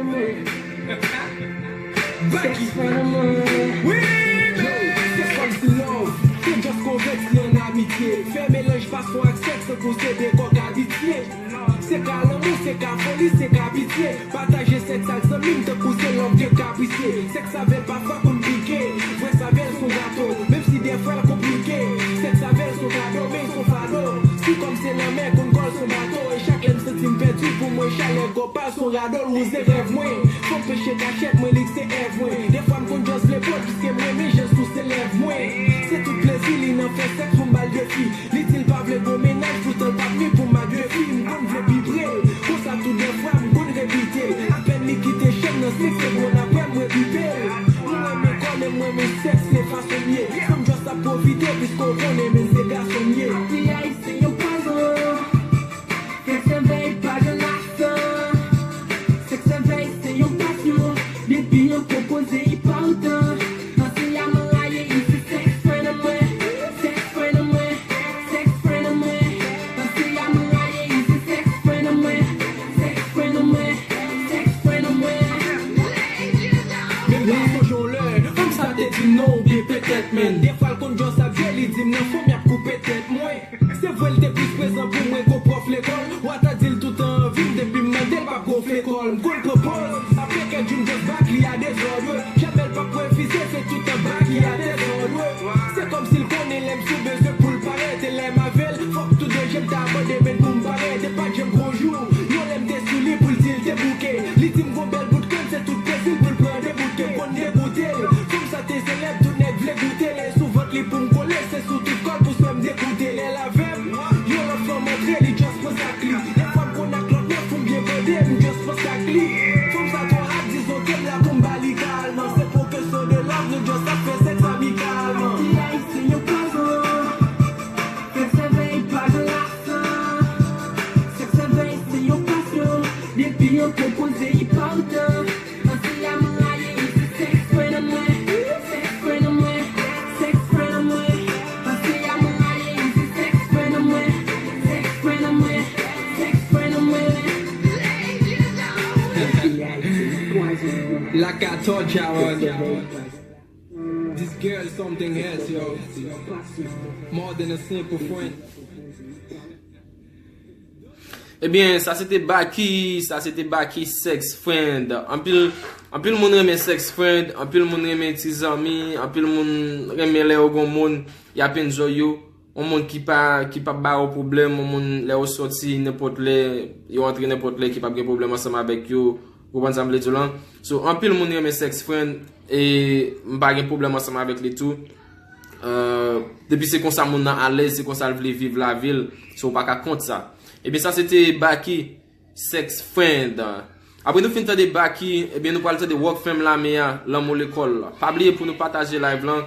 Baky. Wi, men. Se kòmsi love, se just konvèks li ann amitye. Fè melanj pason ak sèks, tankou se de kòk abitye. Se ka lanmou, se ka foli, se ka pitye. Pataje sèks ak zanmi m tankou se love de kaprisye. Sèks avè l pafwa konn pike. Vre sa bèl son gato, menm si dèfwa l konplike. Sèks avè l son kado, men son fado. Si kòm se lanmè, konn kò l son bato. E chak lè m santi m pèdi, pou mwen chalè kò pa l son radòl, wouze rèv mwen. Fò m peche kachèt, mwen li k se èv mwen. Dèfwa m konn just vle pran l, piske m renmen jan l souse lèv mwen. Se tout plezi li nan fè sèks pou m ba l defi. Li di l pa vle gon mennaj, poutan l p ap ni pou m ak de fi. M konn vle pi pre l, konsa tou dèfwa m konn repite l. Apèn li kite chanm nan, sèks se bon apre m repipe l. Mwen renmen kò l e mwen renmen sèks, se fason m ye. Fanm just ap pwofite, piske w konnen men se gason m ye. Fi Ayisyen yo pwazon. Sèks avè l pa gen lasan. Sèks avè l se yon pasyon. Depi yon pwopoze, li pa otan. Panse a m rayi, li se sex friend an mwen. Sex friend an mwen. Sex friend an mwen. Panse a m rayi, li se sex friend an mwen. Sex friend an mwen. Sex friend an mwen. Men m pa sonje yon lè fanm sa te di m non oubyen petèt, men dèfwa l konn just ap jwe, li di m nan fon m y ap koupe tèt mwen. Se vre l te plis prezan pou mwen ke yon pwòf lekòl. W a ta di l toutan anvi m, depi m mande l p ap gonfle kò l. M konn pran pòz. Apre kèk jou m just back li a dezòd, wi. Jamè l p ap refize, se toutan back li a dezòd, wi. Se kòmsi l konnen lè m sou bezwen pou l parèt. E lè m avè l, fòk tou de je m ta abòde men l pou m parèt. E pa t janm gon jou, yon lè m te sou li pou l di l te bouke. Li di m gon bèl bout kè m, se tout plezi l pou l pran de bout ke m konn degoute l. Fanm sa te selèb, tout nèg vle goute l. E sou vant li pou m kole, se sou tout kò l pou swen m degoute l. Lè l avè m, yon lòt fanm antre, li just panse ak li. Dèfwa m konn ak lòt nèg pou m byen bande, m just panse ak li. Fanm sa twò hot, dizon ke m la pou m ba li kalman. Se pwokesyon de love, nou just ap fè sèks amikalman. Ti Ayisyen yo pwazon. Sèks avè l pa gen lasan. Sèks avè l se yon pasyon. Depi yon pwopoze, li pa otan. Panse a m rayi, li se sex friend an mwen. Sex friend an mwen. Sex friend an mwen. Panse a m rayi, li se sex friend an mwen. Sex friend an mwen. Sex friend an mwen. Like I told y'all earlier, this girl is something else, yo. More than a simple friend. Ebyen, sa se te Baky, sa se te Baky Sex Friend. Anpil, anpil moun renmen Sex Friend, anpil moun renmen ti zanmi, anpil moun renmen lè yo gon moun y ap enjoy yo, yon moun ki pa, ki p ap ba yo pwoblèm, yon moun lè yo sòti nenpòt lè, yo antre nenpòt lè, ki p ap gen pwoblèm ansanm avèk yo, ou konprann sa m vle di w lan? So, anpil moun renmen Sex Friend, e m pa gen pwoblèm ansanm avèk li tou. Euh, depi se konsa moun nan alèz, se konsa l vle viv lavi l, so w pa ka kont sa. Ebyen, sa se te Baky, Sex Friend. Apre nou fin tande Baky, ebyen, nou pral tande Rockfam Lame a, Lanmou Lekòl. Pa bliye pou nou pataje live lan.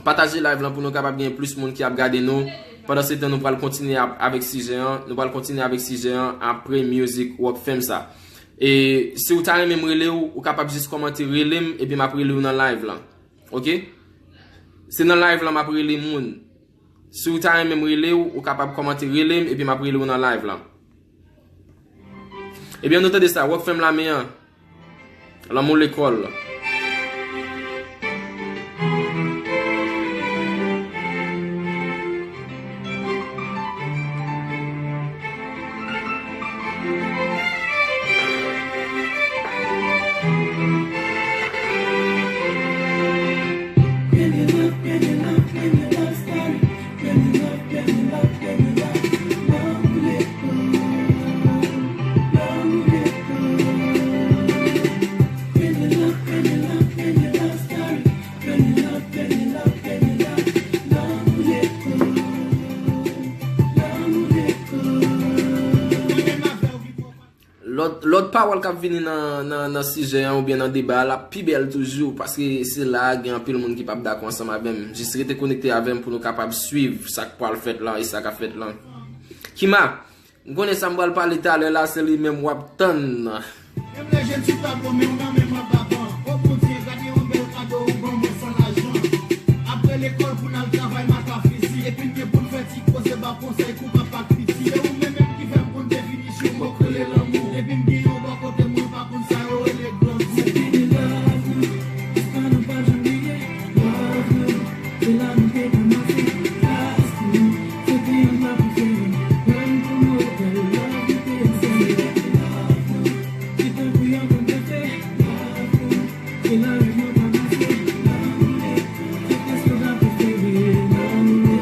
Pataje live lan pou nou kapab gen plis moun ki ap gade nou. Pandan se tan, nou pral kontinye ap- avèk sijè an. Nou pral kontinye avèk sijè an apre music Rock Fam sa. E si w ta renmen m rele w, ou kapab jis kòmante rele m, epi m ap rele w nan live lan. Oke? Se nan live lan m ap rele moun. Si w ta renmen m rele w, ou kapab kòmante rele m, epi m ap rele w nan live lan. Ebyen, nou tande sa, Rock Fam Lame an. Lanmou lekòl. Lòt, lòt pawòl k ap vini nan, nan, nan sijè an oubyen nan deba a, l ap pi bèl toujou, paske se la a gen anpil moun ki p ap dakò ansanm avè m. Jis rete konekte avè m pou nou kapab swiv sa k pral fèt lan e sa k ap fèt lan. Kima, m konnen sa m pral pale talè la, se li menm w ap tann. Menm lè je m sou tablo, men w nan men m ap baban. O Bondye, gade yon bèl kado ou ban mwen san lajan. Apre lekòl pou n al travay, m ak a fizi. Epi n gen pou n fè ti koze, ba konsèy kou papa k piti. E ou menm menm ki fè m konn definisyon mo k rele lanmou. Depi m gen yon bò kote m, mwen pa konn sa yo rele grangou. Se te de love nou, istwa nou p ap janm bliye. Love nou, se la nou te kòmanse. Last nou, se te yon love nou fè. Pran pou modèl, love nou te ansèye. Love nou, se tankou yon konn te fè. Love nou, se la rèv nou kòmanse. Love nou, se kès nou ta prefere. Love nou,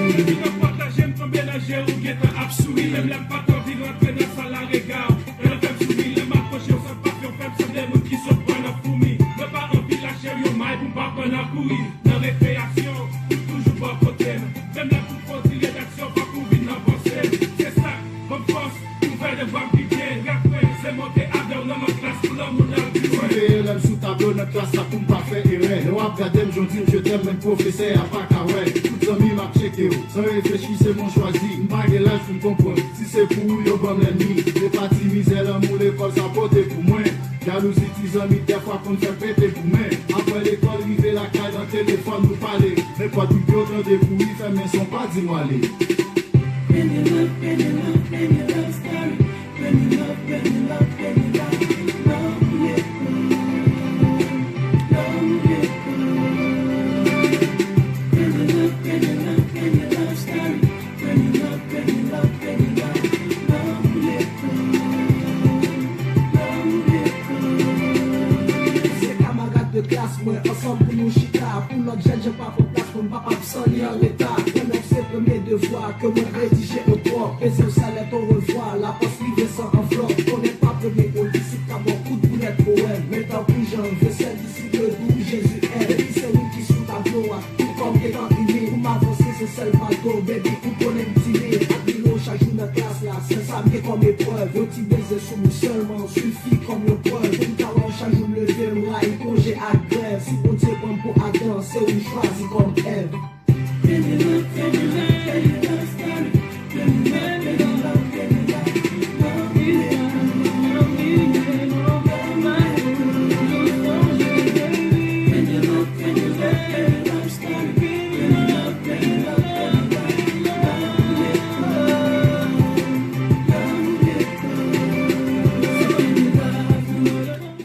Depi nan pòtaj m tonbe nan je ou gentan ap souri. Menm lè m pa t anvi rantre nan sal la, rega w gentan fè m souri. Lè m apwoche w, sa pa fè w fè m sanble moun ki sot pran nan foumi. Mwen pa anvi lache w yon may pou m pa pran nan kouri. Nan rekreyasyon, ou toujou bò kote m. Menm lè pou pwodui redaksyon, fòk ou vin nan panse m. Se sa k ban m fòs. Ouvè de bra m pi byen, rèv mwen se monte avè w nan lòt klas pou lanmou n al pi lwen. Si te ye lè m sou tablo nan klas la pou m pa fè erè. Lè w ap gade m, jan w di m je t'aime, menm pwofesè a pa ka wè. Tout zanmi m ap tcheke w, san reflechi se mwen w chwazi. M pa gen laj pou m konprann si se pou ou yo ban m lènmi. Se pa ti mizè lanmou lekòl sa pote pou mwen. Jalouzi ti zanmi dèfwa konn fè pete pou men. Apre lekòl rive lakay nan telefòn nou pale. Nenpòt bib yo tande kouri fèmen son pa di m ale. Plenn love, plenn love, plenn love story. Plenn love, plenn love, plenn love. Love, love, love, love. Plenn love, plenn love, plenn love story. Plenn love, plenn love, plenn love. Love, love, love, love. Se kamarad de klas mwen, ansanm pou nou chita. Pou lòt jèn, jan pa pran plas mwen, m p ap ap san li an reta. Pran nòt se premye devwa ke mwen redije an pwòp. Peze w sa lèt orevwa, lapòs rive san anvlòp. Konnen pa premye gwo disip ka ba w kout boulèt powèm. Men tankou jan vesèl disip yo di w Jezi èd. Depi se ou ki sou tablo a, tout kò m gentan ini. Pou m avanse se sèl pato, baby ou konnen m timid. Ak bilo chak jou nan klas la, sèl sa m gen kòm eprèv. Yon ti beze sou bouch sèlman sifi kòm yon prèv. Pou m ka wè w chak jou m leve, m rayi konje ak grèv. Si Bondye pran m pou Adan, se ou m chwazi kòm Èv.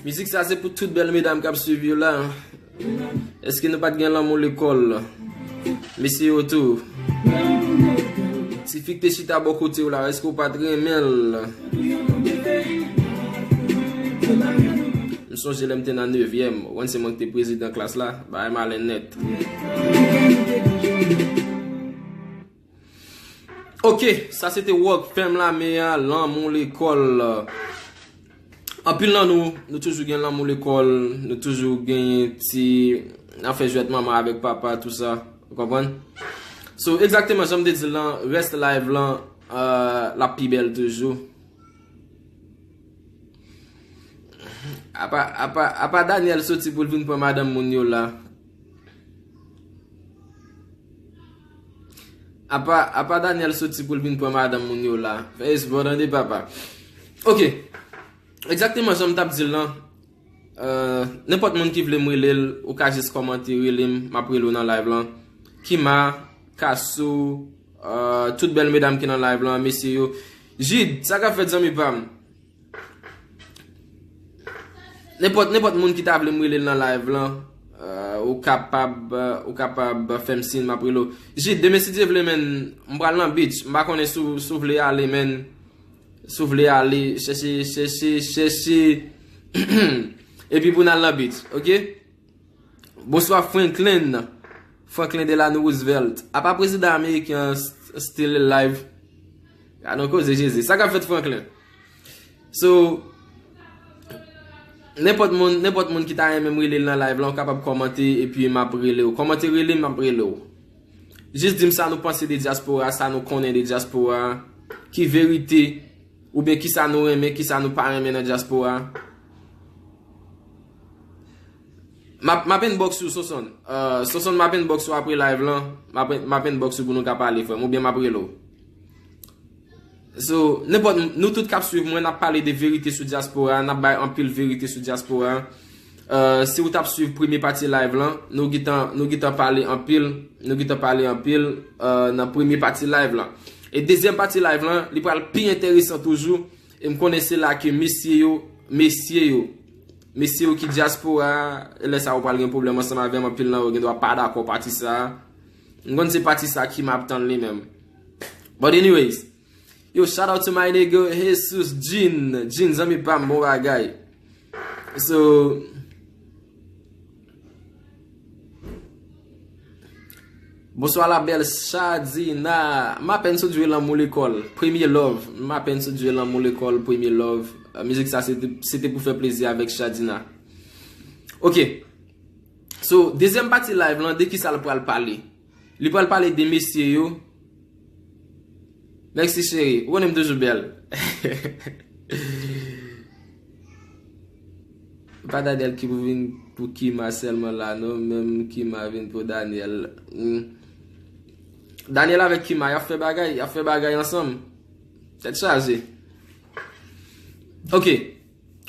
Mizik sa se pou tout bèl medam k ap swiv yo la. Èske nou pa t gen lanmou lekòl? Mesye yo tou. Tifi k te chita bò kote w la, èske w pa t renmen l? M sonje lè m te nan nevyèm, ou konn se mwen ki te prezidan klas la, bagay malen nèt. Ok, sa se te Rock Fam Lame a, Lanmou Lekòl. Anpil nan nou, nou toujou gen lanmou lekòl, nou toujou genyen ti afè jwèt manman avèk papa, tou sa, ou konprann? So, egzakteman, jan m te di l lan, rès live lan, euh, l ap pi bèl toujou. Apa, apa, apa Daniel soti pou l vin pran madanm moun yo la. Apa, apa Daniel soti pou l vin pran madanm moun yo la. Fè espò tande papa. Ok. Egzakteman jan m t ap di l lan. Euh, nenpòt moun ki vle m rele l, ou ka jis kòmante, rele m, m ap rele w nan live lan. Kima, Kasou, euh, tout bèl medam ki nan live lan, mesye yo. Jid, sa k ap fèt zanmi pa m? Nenpòt, nenpòt moun ki ta vle m rele l nan live lan, euh, ou kapab, euh, ou kapab fè m siy, m ap rele w. Jid, demen si Dye vle, men, m pral nan beach. M pa konnen si w, si w vle ale, men. Si w vle ale, chèche, chèche, chèche. Epi pou n al nan beach, ok? Bonswa Franklin. Franklin Delano Roosevelt. Apa prezidan ameriken an st- still alive? Gadon koze Jezi. Sa k ap fèt Franklin? So, nenpòt moun, nenpòt moun ki ta renmen m rele l nan live lan, ou kapab kòmante epi m ap rele w. Kòmante rele m, m ap rele w. Jis di m sa nou panse de dyaspora, sa nou konnen de dyaspora, ki verite, oubyen kisa nou renmen, kisa nou pa renmen nan dyaspora. M ap, m ap inbox ou, Sonson. Euh, Sonson, m ap inbox ou apre live lan. M ap, m ap inbox ou pou nou ka pale, frè m, oubyen m ap rele w. So, nenpòt, nou tout k ap swiv mwen, n ap pale de verite sou dyaspora, n ap bay anpil verite sou dyaspora. Euh, si w t ap swiv premye pati live lan, nou gentan, nou gentan pale anpil, nou gentan pale anpil, euh, nan premye pati live lan. E dezyèm pati live lan, li pral pi enteresan toujou. E m konnen se la ke mesye yo, mesye yo, mesye yo ki dyaspora, lè sa yo pral gen pwoblèm ansanm avè m, anpil nan yo gen dwa pa dakò pati sa. M konn se pati sa ki m ap tann li menm. But anyways, yo, shout out to my nigga Jesus Jean. Jean, zanmi pa m, bon bagay. So, bonswa la bèl Shadina. M apèn sot jwe lanmou lekòl. Premye love. M apèn sot jwe lanmou lekòl, premye love. Euh, mizik sa se te, se te pou fè plezi avèk Shadina. Ok. So, dezyèm pati live lan, de kisa l pral pale? Li pral pale de mesye yo. Mèsi cheri, ou konnen m toujou bèl. Pa Daniel ki pou vin pou Kima sèlman la non, menm Kima vin pou Daniel. Hmm. Daniel avèk Kima, y ap fè bagay, y ap fè bagay ansanm. Tèt chaje. Ok.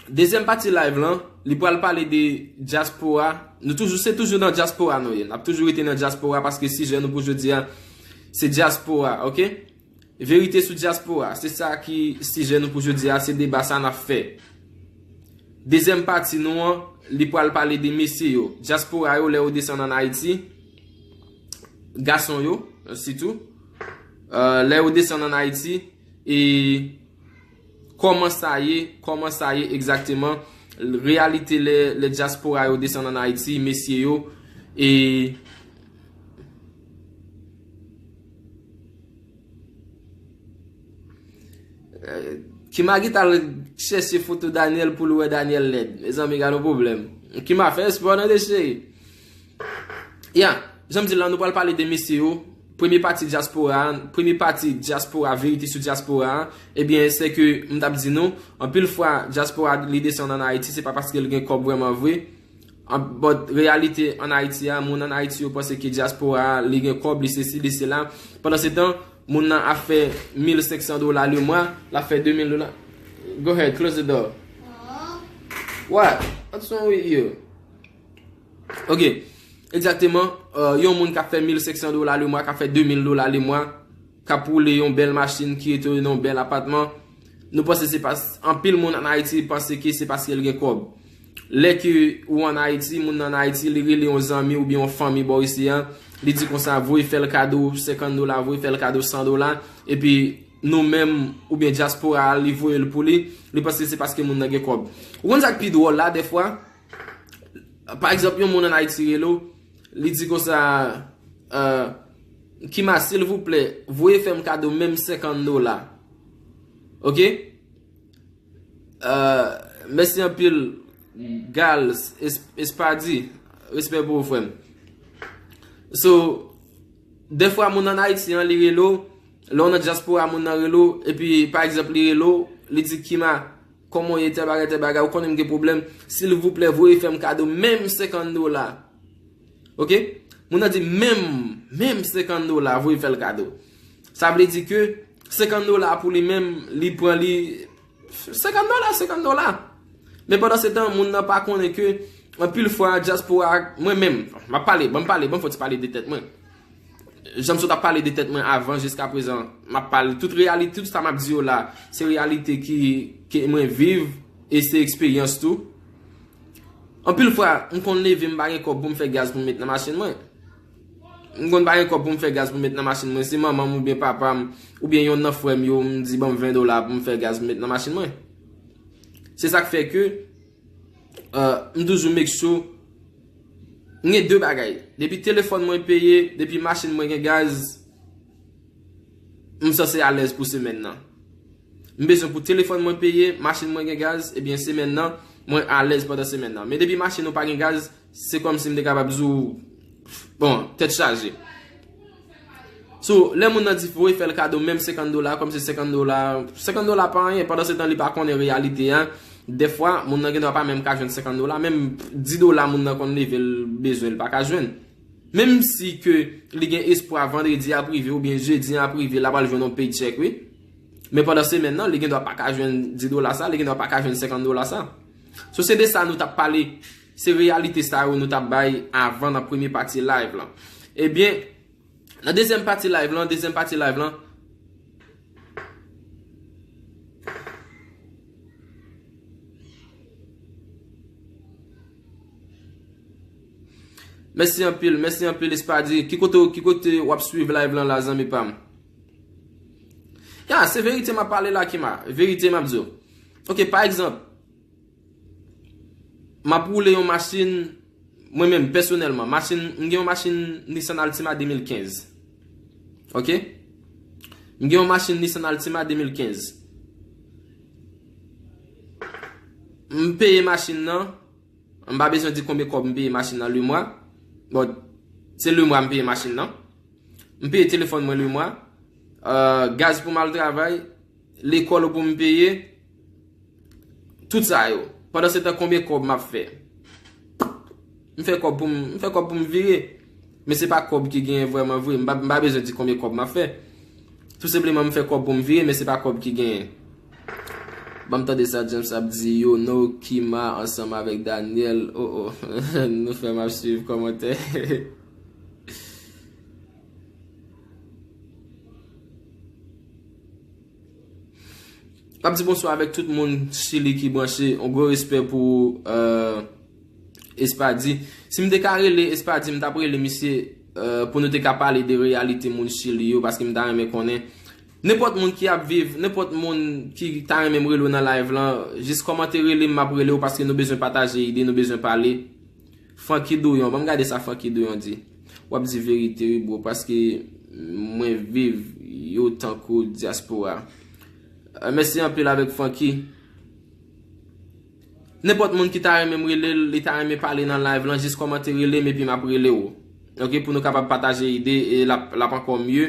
Dezyèm pati live lan, li pral pale de dyaspora. Nou toujou, se toujou nan dyaspora nou ye. N ap toujou rete nan dyaspora paske sijè nou pou jodi a, se dyaspora, ok? Verite sou dyaspora, se sa ki sijè nou pou jodi a, se deba sa n ap fè. Dezyèm pati nou an, li pral pale de mesye yo. Dyaspora yo, lè yo desann ann Ayiti, gason yo, sitou, euh, lè yo desann ann Ayiti, e kòman sa ye, kòman sa ye egzakteman, reyalite lè, lè dyaspora yo desann ann Ayiti, mesye yo, e, euh, Kima ki t al chèche foto Daniel pou l wè Daniel lèd. Mezanmi, gade yon pwoblèm. Kima fè espò tande cheri. Ya, jan m di l lan, nou pral pale de mesye yo. Premye pati dyaspora a, premye pati dyaspora, verite sou dyaspora a, ebyen, se ke m t ap di nou, anpil fwa, dyaspora li desann ann Ayiti, se pa paske l gen kòb vrèman vre. An, but reyalite ann Ayiti a, moun ann Ayiti yo panse ke dyaspora a, li gen kòb, li sesi, li sela. Pandan se tan, moun nan ap fè mil senk san dola le mwa, l ap fè de mil dola. Go ahead, close the door. What? What's wrong with you? Ok, egzakteman, euh, yon moun k ap fè mil senk san dola le mwa, k ap fè de mil dola le mwa, k ap woule yon bèl machin, ki rete nan yon bèl apatman, nou panse se pas, anpil moun ann Ayiti panse ke se paske l gen kòb. Lè ke ou ann Ayiti, moun nan ann Ayiti, li rele yon zanmi oubyen yon fanmi bò isi a, li di konsa, voye fè l kado senkant dola, voye fè l kado san dola, epi nou menm, oubyen dyaspora a, li voye l pou li, li panse se paske moun nan gen kòb. Ou konn sa k pi dwòl la, dèfwa? Pa egzanp, yon moun ann Ayiti rele w, li di konsa, euh, Kima, silvouplè, voye fè m kado menm senkant dola. Ok? Euh, mèsi anpil, Gals, Es-, Espadi, respè pou ou, frè m. So, dèfwa moun ann Ayiti an, li rele w, lè w nan dyaspora, moun nan rele w, epi, pa egzanp, li rele w, li di, Kima, kòman w ye, tèl bagay, tèl bagay, ou konnen m gen pwoblèm, silvouplè, voye fè m kado menm senkant dola. Ok? Moun nan di, menm, menm senkant dola, voye fè l kado. Sa vle di ke senkant dola pou li menm, li pran li senkant dola, senkant dola. Men pandan se tan, moun nan pa konnen ke anpil fwa dyaspora, mwen menm, m ap pale, ban m pale, ban m fè ti pale de tèt mwen. Jan m sot ap pale de tèt mwen avan jiska prezan, m ap pale tout reyalite, tout sa m ap di yo la, se reyalite ki, ke mwen viv e se eksperyans tou. Anpil fwa, m konn leve, m pa gen kòb pou m fè gaz pou m met nan machin mwen. M konn pa gen kòb pou m fè gaz pou m met nan machin mwen. Se manman m oubyen papa m, oubyen yonn nan frè m yo, m di ban m ven dola pou m fè gaz pou m met nan machin mwen. Se sa k fè ke, euh, m toujou make sure m gen de bagay. Depi telefòn mwen peye, depi machin mwen gen gaz, m sanse alèz pou semèn nan. M bezwen pou telefòn mwen peye, machin mwen gen gaz, ebyen semèn nan, mwen alèz pandan semèn nan. Men depi machin ou pa gen gaz, se kòmsi m te kapab di w, bon, tèt chaje. So, lè moun nan di voye fè l kado menm senkant dola, kòmsi senkant dola, senkant dola pa anyen, pandan se tan li pa konnen reyalite a. Dèfwa, moun nan gendwa pa menm ka jwenn senkant dola, menm dis dola moun nan konn leve l bezwen, li pa ka jwenn. Menm si ke li gen espwa vandredi ap rive oubyen jedi an ap rive, l ap al jwenn yon paycheck, wi. Men pandan semèn nan, li gendwa pa ka jwenn dis dola sa, li gendwa pa ka jwenn senkant dola sa. So, se de sa nou t ap pale, se reyalite sa yo nou t ap bay avan nan premye pati live lan. Ebyen, nan dezyèm pati live lan, dezyèm pati live lan, Mèsi anpil, mèsi anpil, Espadi. Ki kote, ki kote w ap swiv live lan la, zanmi pa m? Ya, se verite m ap pale la, Kima. Verite m ap di w. Ok, pa egzanp, m ap woule yon machin, mwen menm, pèsonèlman, machin, m gen yon machin Nissan Altima de mil kenz. Ok? M gen yon machin Nissan Altima de mil kenz. M peye machin nan, M pa bezwen di konbyen kòb m peye machin nan lemwa. Bon, se lemwa m peye machin nan. M peye telefòn mwen lemwa. Euh, gaz pou m al travay. Lekòl pou m peye. Tout sa yo. Pandan se tan, konbyen kòb m ap fè? M fè kòb pou m, m fè kòb pou m vire. Men se pa kòb ki genyen vrèman vre. M pa, m pa bezwen di konbyen kòb m ap fè. Tou senpleman, m fè kòb pou m vire, men se pa kòb ki genyen. Ban m tande sa James ap di, yo, no, Kima ansanm avèk Daniel. Oh, oh. Nou fè m ap swiv kòmantè. M ap di bonswa avèk tout moun Chili ki branche. Yon gwo respè pou, euh, Espadi. Si m te ka rele Espadi, m t ap rele misye, euh, pou nou te ka pale de reyalite moun Chili yo, paske m ta renmen konnen. Nenpòt moun ki ap viv, nenpòt moun ki ta renmen m rele w nan live lan, jis kòmante rele m, m ap rele w, paske nou bezwen pataje ide, nou bezwen pale. Francky Douyon, ban m gade sa Francky Douyon di. W ap di verite wi, bro, paske mwen viv yo tankou dyaspora. Euh, mèsi anpil avèk Francky. Nenpòt moun ki ta renmen m rele l, li ta renmen pale nan live lan, jis kòmante rele m epi m ap rele w. Ok, pou nou kapab pataje ide e l ap, l ap ankò mye.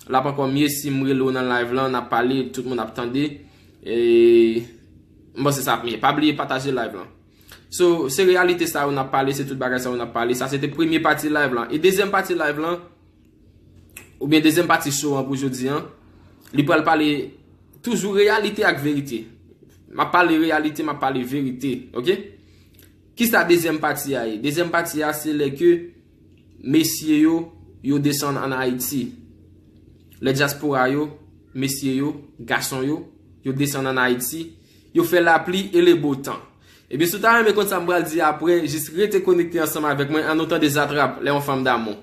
L ap ankò mye si m rele w nan live lan, n ap pale, tout moun ap tande. E m panse sa ap mye. Pa bliye pataje live lan. So, se reyalite sa yo n ap pale, se tout bagay sa yo n ap pale. Sa se te premye pati live lan. E dezyèm pati live lan, oubyen dezyèm pati show an pou jodi an, li pral pale toujou reyalite ak verite. M ap pale reyalite, m ap pale verite, ok? Kisa dezyèm pati a ye? Dezyèm pati a, se lè ke mesye yo, yo desann ann Ayiti. Lè dyaspora yo, mesye yo, gason yo, yo desann ann Ayiti, yo fè lapli e le bo tan. Ebyen, si w ta renmen konn sa m pral di apre, jis rete konekte ansanm avèk mwen, ann nou tande Zatrap, lè yon fanm damou.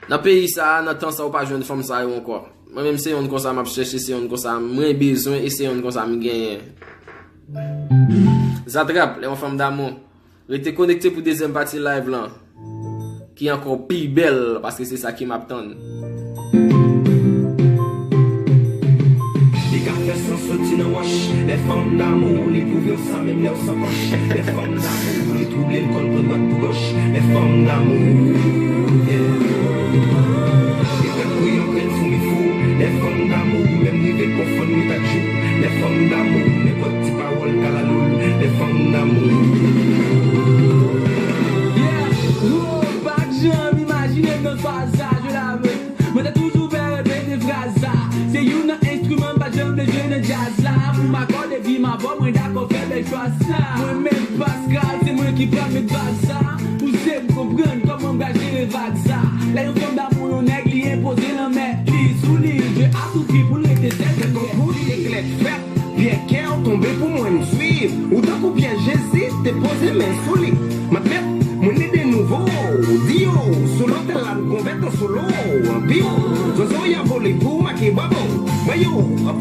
Nan peyi sa a, nan tan sa, ou pa jwenn fanm sa yo ankò. Mwen menm, se yonn konsa m ap chèche, se yonn konsa mwen bezwen e se yonn konsa m genyen. Zatrap, lè yon fanm damou. Rete konekte pou dezyèm pati live lan, ki ankò pi bèl, paske se sa ki m ap tann. Li ka fè san soti nan wòch. Lè fanm damou, li pwouve w sa menm lè w san pòch. Lè fanm damou, li twouble l, kò l pran dwat pou gòch. Lè fanm damou, yeah. Li fè kwi yon grenn foumi fou. Lè fanm damou, ou menm rive konfonn nwit ak jou. Lè fanm damou, nenpòt ti pawòl ka lalou l. Lè fanm damou. Yeah, ou pa t janm imajine m nan faz sa, je la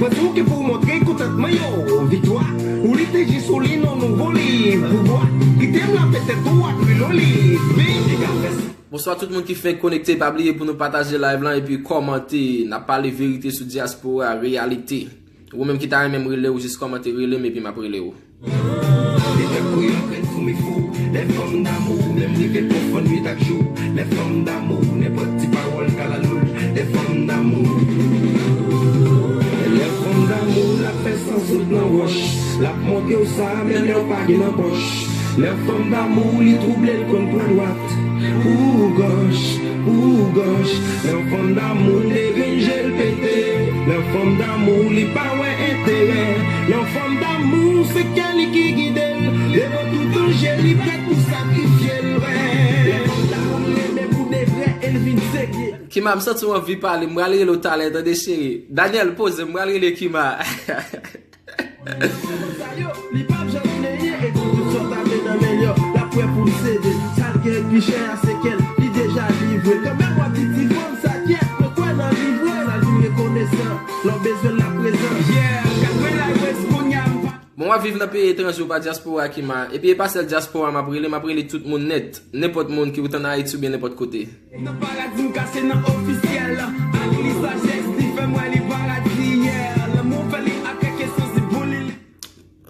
Pwenti ou ki pou montre kontantman yo. Viktwa, ou li te jis ou li nan nouvo liv pouvwa. Kite m la petèt ou ak rilo li. Big up. Bonswa tout moun ki fenk konekte, pa bliye pou nou pataje live lan epi kòmante. N ap pale verite sou dyaspora, reyalite. Ou menm ki ta renmen m rele w, jis kòmante, rele m epi m ap rele w. Lè kouyon grenn foumi fou, lè fanm damou, menm rive konfonn nwit ak jou. Lè fanm damou, nenpòt ti pawòl ka laloul. Lè fanm damou. Lè fanm damou, l ap fè san sot nan wòch. L ap montre w sa, menm lè w pa gen nan pòch. Lè fanm damou, li twouble, l konn pran dwat. Pou gòch, pou gòch. Lè fanm damou, devyen je l pete. Lè fanm damou, li pa wè enterè. Lè fanm damou, se kè li ki gide l. Devan tout danje, li prèt pou sakrifye l, wè. Lè fanm damou, li rele pou de vrè, e l vin serye. Kima, m santi w anvi pale, m pral rele w talè, tande cheri. Daniel, poze, m pral rele Kima. Sa yo, li p ap janm plenyen, e di tout sa w ta vle nan men l yo, l ap prè pou l sede. Sa l gen pi chè a, se kè l, li deja livre. Kanmenm w ap di ti fanm sa kyèt, mwen kwè nan livre. Sa l vin rekonesan, lè w bezwen l, l ap prezan. Yeah, gad mwen la, wes kounye a, m pa Bon, w ap viv nan peyi etranje, ou pa dyaspora, Kima. Epi e pa sèl dyaspora m ap rele, m ap rele tout moun nèt. Nenpòt moun ki ou t ann Ayiti oubyen nenpòt kote. Nan paradi m kase nan ofisyèl. Ak li sajès li fè m wè li paradi, yeah. Lanmou fè li ak kèk esans li pou li.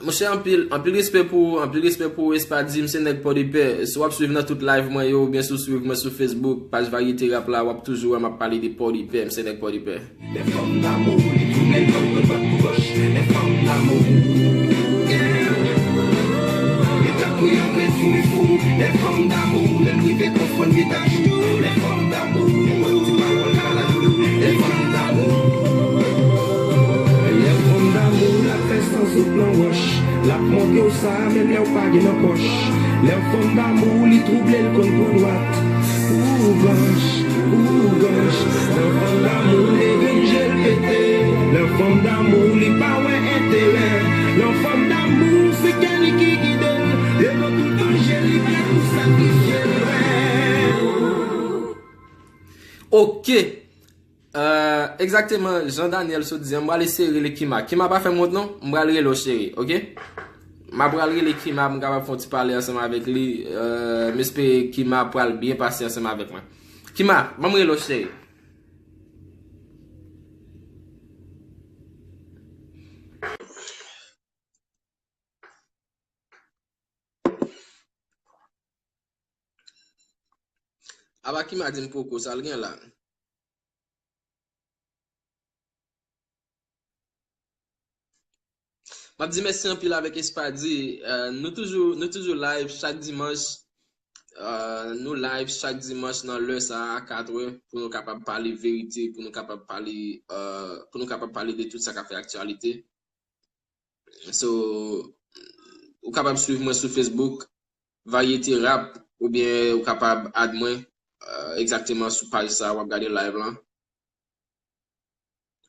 Monchè, anpil, anpil respè pou ou, anpil respè pou ou, Espadi, m se nèg Pòdepè. Si w ap swiv nan tout live mwen yo, oubyen si w swiv mwen sou Facebook, paj Varyete Rap la, w ap toujou wè m ap pale de Pòdepè, m se nèg Pòdepè. Lè fanm damou, li tounen lòt, lòt pou gòch. Lè fanm damou, yeah. Li tankou yon grenn foumi fou. Lè fanm damou, menm rive konfonn li ak jou. Lè fanm damou, nenpòt ti pawòl ka laloul. Lè fanm damou. Lè fanm damou, l ap fè san sot nan wòch. L ap montre w sa, menm lè w pa gen nan pòch. Lè fanm damou, li twouble, l konn pran dwat. Pou gòch, pou gòch. Lè fanm damou, li vin je l pete. Lè fanm damou, li pa wè enterè. Lè fanm damou, se kè li ki gide l. Devan tout danje, li prèt pou sakrifye l, wè. Ok. Euh, egzakteman, jan Daniel sot di an, m pral eseye rele Kima. Kima, pa fè m wont non, m pral rele w cheri, ok? M ap pral rele Kima, m kapab fè yon ti pale ansanm avèk li. Euh, m espere Kima pral byen pase ansanm avèk mwen. Kima, ban m rele w cheri. Aba Kima di m poko, sa l gen la? M ap di mèsi anpil avèk Espadi. Euh, nou toujou, nou toujou live chak dimanch. Euh, nou live chak dimanch nan lè sa a, a kat è, pou nou kapab pale verite, pou nou kapab pale, euh, pou nou kapab pale de tout sa k ap fè aktyalite. So, ou kapab swiv mwen sou Facebook, Varyete Rap, oubyen ou kapab add mwen, euh, egzakteman sou paj sa a w ap gade live lan.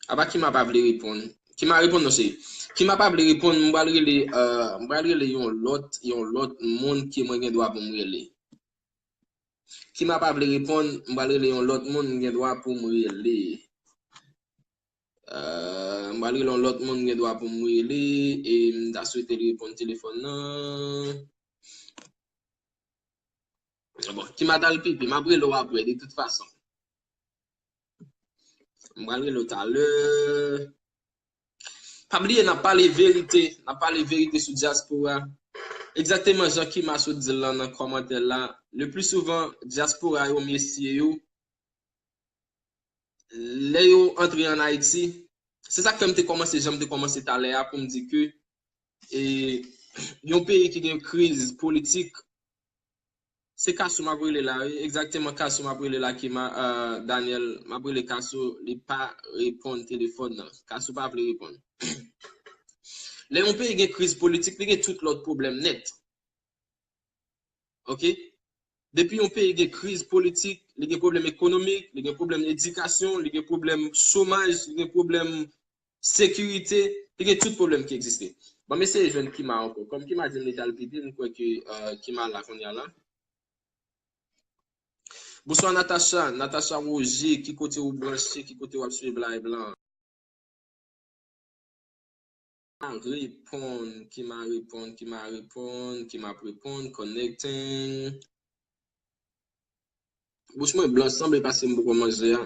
Apa Kima pa vle reponn? Kima reponn non cheri. Kima pa vle reponn, m pral rele, euh, m pral rele yon lòt, yon lòt moun ke mwen gen dwa pou m rele. Kima pa vle reponn, m pral rele yon lòt moun m gen dwa pou m rele. Euh, m pral rele yon lòt moun m gen dwa pou m rele, e m ta swete l reponn telefòn nan. Bon, Kima t al pipi, m ap rele w apre, de tout fason. M pral rele w talè. Pa bliye, n ap pale verite, n ap pale verite sou dyaspora. Egzakteman jan Kima sot di l lan nan kòmantè la. Le pli souvan, dyaspora yo, mesye yo, lè yo antre ann Ayiti, se sa k fè m te kòmanse jan m te kòmanse talè a pou m di ke, e, yon peyi ki gen kriz politik, se Kasou m ap rele la, wi. Egzakteman, Kasou m ap rele la, Kima, euh, Daniel, m ap rele Kasou, li pa reponn telefòn nan. Kasou pa vle reponn. Lè yon peyi gen kriz politik, li gen tout lòt pwoblèm nèt. Ok? Depi yon peyi gen kriz politik, li gen pwoblèm ekonomik, li gen pwoblèm edikasyon, li gen pwoblèm chomaj, li gen pwoblèm sekirite, li gen tout pwoblèm ki egziste. Ban m eseye jwenn Kima ankò. Kòm Kima di m li t al pipi, m kwè ke, euh, Kima la kounye a la. Bonswa Natacha, Natacha Roger, ki kote ou branche, ki kote w ap swiv live lan? reponn, ki m a reponn, ki m a reponn, ki m ap reponn, connecting. Bouch mwen blan, sanble paske m poko manje a.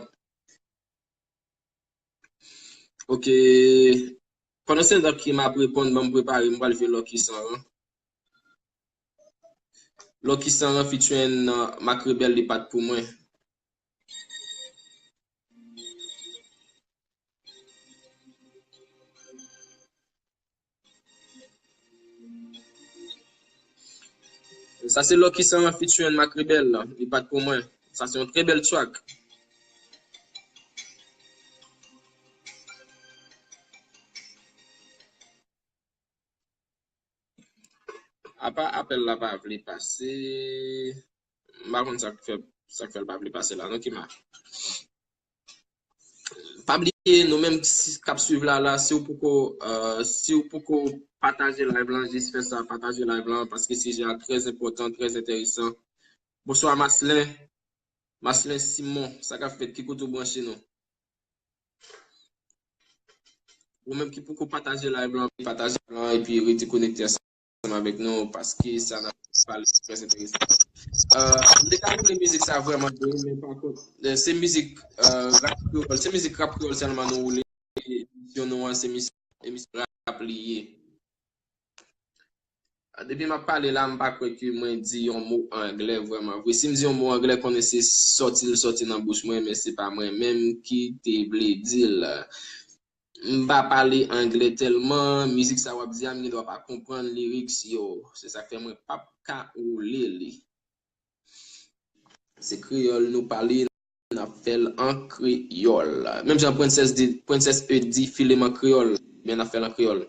Ok. Pandan se tan ki m ap reponn, ban m prepare, m pral jwe Lucky San Ran. Lucky San Ran featuring, uh, Mak Rebèl, li pa t pou mwen. Sa se Lucky San Ran featuring Mak Rebèl la. Li pa t pou mwen. Sa se yon trè bèl track. Apa apèl la pa vle pase. M pa konn sa k fè, sa k fè l pa vle pase la. Non, Kima. Pa bliye, nou menm si, k ap swiv la, la, si w poko, euh, si w poko pataje live lan, jis fè sa, pataje live lan, paske sijè a trè enpòtan, trè enteresan. Bonswa, Maslin. Maslin Simon, sa k ap fèt, ki kote w branche nou? Ou menm ki poko pataje live lan, pataje live lan, epi rete konekte ansanm avèk nou, paske sa n ap pale trè enteresan. Euh, m te ka renmen mizik sa vrèman vre, men pa kont, euh, se mizik, euh, rap kreyòl, se mizik rap kreyòl sèlman nou woule. Emisyon nou an, se mis-, emisyon rap li ye. Depi m ap pale la, m pa kwè ke mwen di yon mo anglè vrèman vre. Si m di yon mo anglè, konnen se sòti l sòti nan bouch mwen, men se pa mwen menm ki te vle di l. M pa pale anglè tèlman, mizik sa w ap di a, m gen dwa pa konprann lyrics yo. Se sa k fè mwen p ap ka woule li. Se kreyòl nou pale, n ap fè l an kreyòl. Menm jan Princess di, Princess E di, file m an kreyòl, men n ap fè l an kreyòl.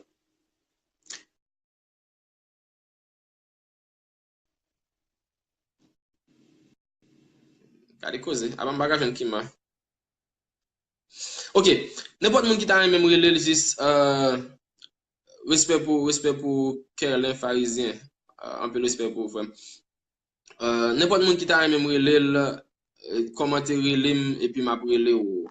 Gade koze, apa m pa ka jwenn Kima. Ok, nenpòt moun ki ta renmen m rele l jis, euh, respè pou, respè pou Kerlen Farizyen. Euh, anpil respè pou ou, frè m. Euh, nenpòt moun ki ta renmen m rele l, euh, kòmante rele m, epi m ap rele w.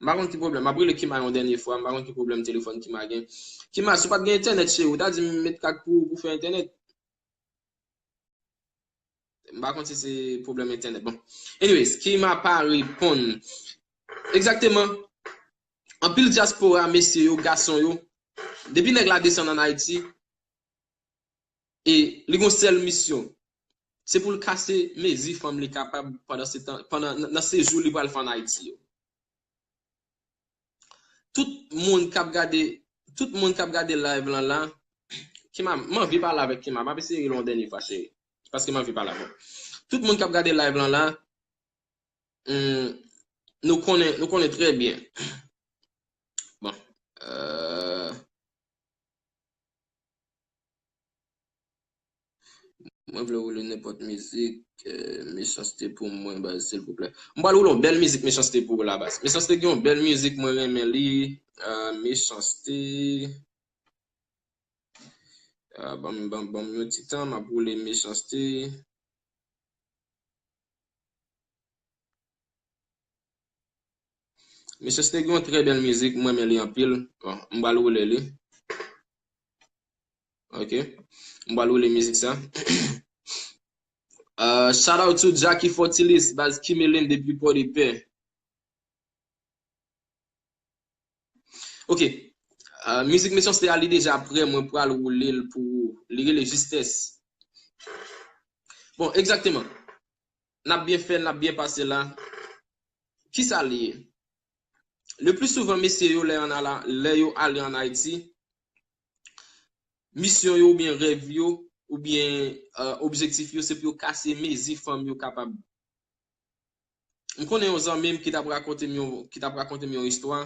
M pa konn ki pwoblèm. M ap rele Kima yon dènye fwa. M pa konn ki pwoblèm telefòn Kima gen. Kima, si w pa t gen entènèt, cheri, ou ta di m met kat pou, pou fè entènèt. M pa konn si se pwoblèm entènèt. Bon. Anyways, Kima pa reponn. Egzakteman. Anpil dyaspora, mesye yo, gason yo, depi nèg la desann ann Ayiti, e li gon sèl misyon. Se pou l kase mezi fanm li kapab pandan se tan, pandan, nan, nan sejou li pral fè ann Ayiti yo. Tout moun k ap gade, tout moun k ap gade live lan la, Kima, m anvi pale avèk Kima, m ap eseye rele w yon dènye fwa, cheri. Paske m anvi pale avè w. Tout moun k ap gade live lan la, hmm, nou konnen, nou konnen trè byen. Bon, euh, mwen vle woule nenpòt mizik, euh, Mechanste pou mwen, baz, silvouplè. M pral woule yon bèl mizik Mechanste pou ou la, baz. Mechanste gen yon bèl mizik, mwen renmen li. Euh, Mechanste. Euh, ban m, ban, ban m yon ti tan, m ap woule Mechanste. Mesye Snake gen yon trè bèl mizik, mwen renmen li anpil. Bon, m pral woule li. Ok. M pral woule mizik sa. Euh, shout out to Jackie Fortilis, baz Kimelin depi Pòdepè. Ok. Euh, mizik Mechanste a, li deja prè, mwen pral woule l pou ou. Li rele Jistès. Bon, egzakteman. N ap byen fè l, n ap byen pase la. Kisa li ye? Le pli souvan, mesye yo, lè ann ala, lè yo ale ann Ayiti, misyon yo oubyen rèv yo, oubyen, euh, objektif yo, se pou yo kase mezi fanm yo kapab. M konnen yon zanmi m ki t ap rakonte m yon, ki t ap rakonte m yon istwa.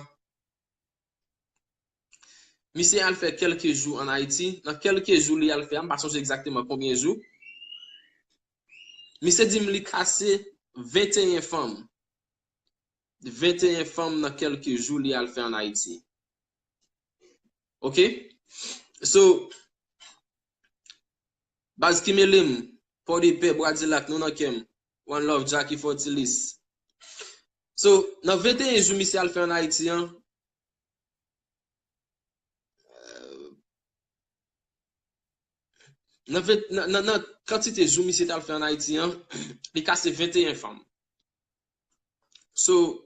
Misye al fè kèlke jou ann Ayiti. Nan kèlke jou li al fè a, m pa sonje egzakteman konbyen jou. Misye di m li kase venteyen fanm. Venteyen fanm nan kèlke jou li al fè ann Ayiti. Ok? So, baz Kimelin, Pòdepè, Bwadilak, nou nan kè m. One love, Jackie Fortilis. So, nan venteyen jou misye al fè ann Ayiti an, Nan, ven- nan, nan, nan kantite jou misye t al fè ann Ayiti an, li kase venteyen fanm. So,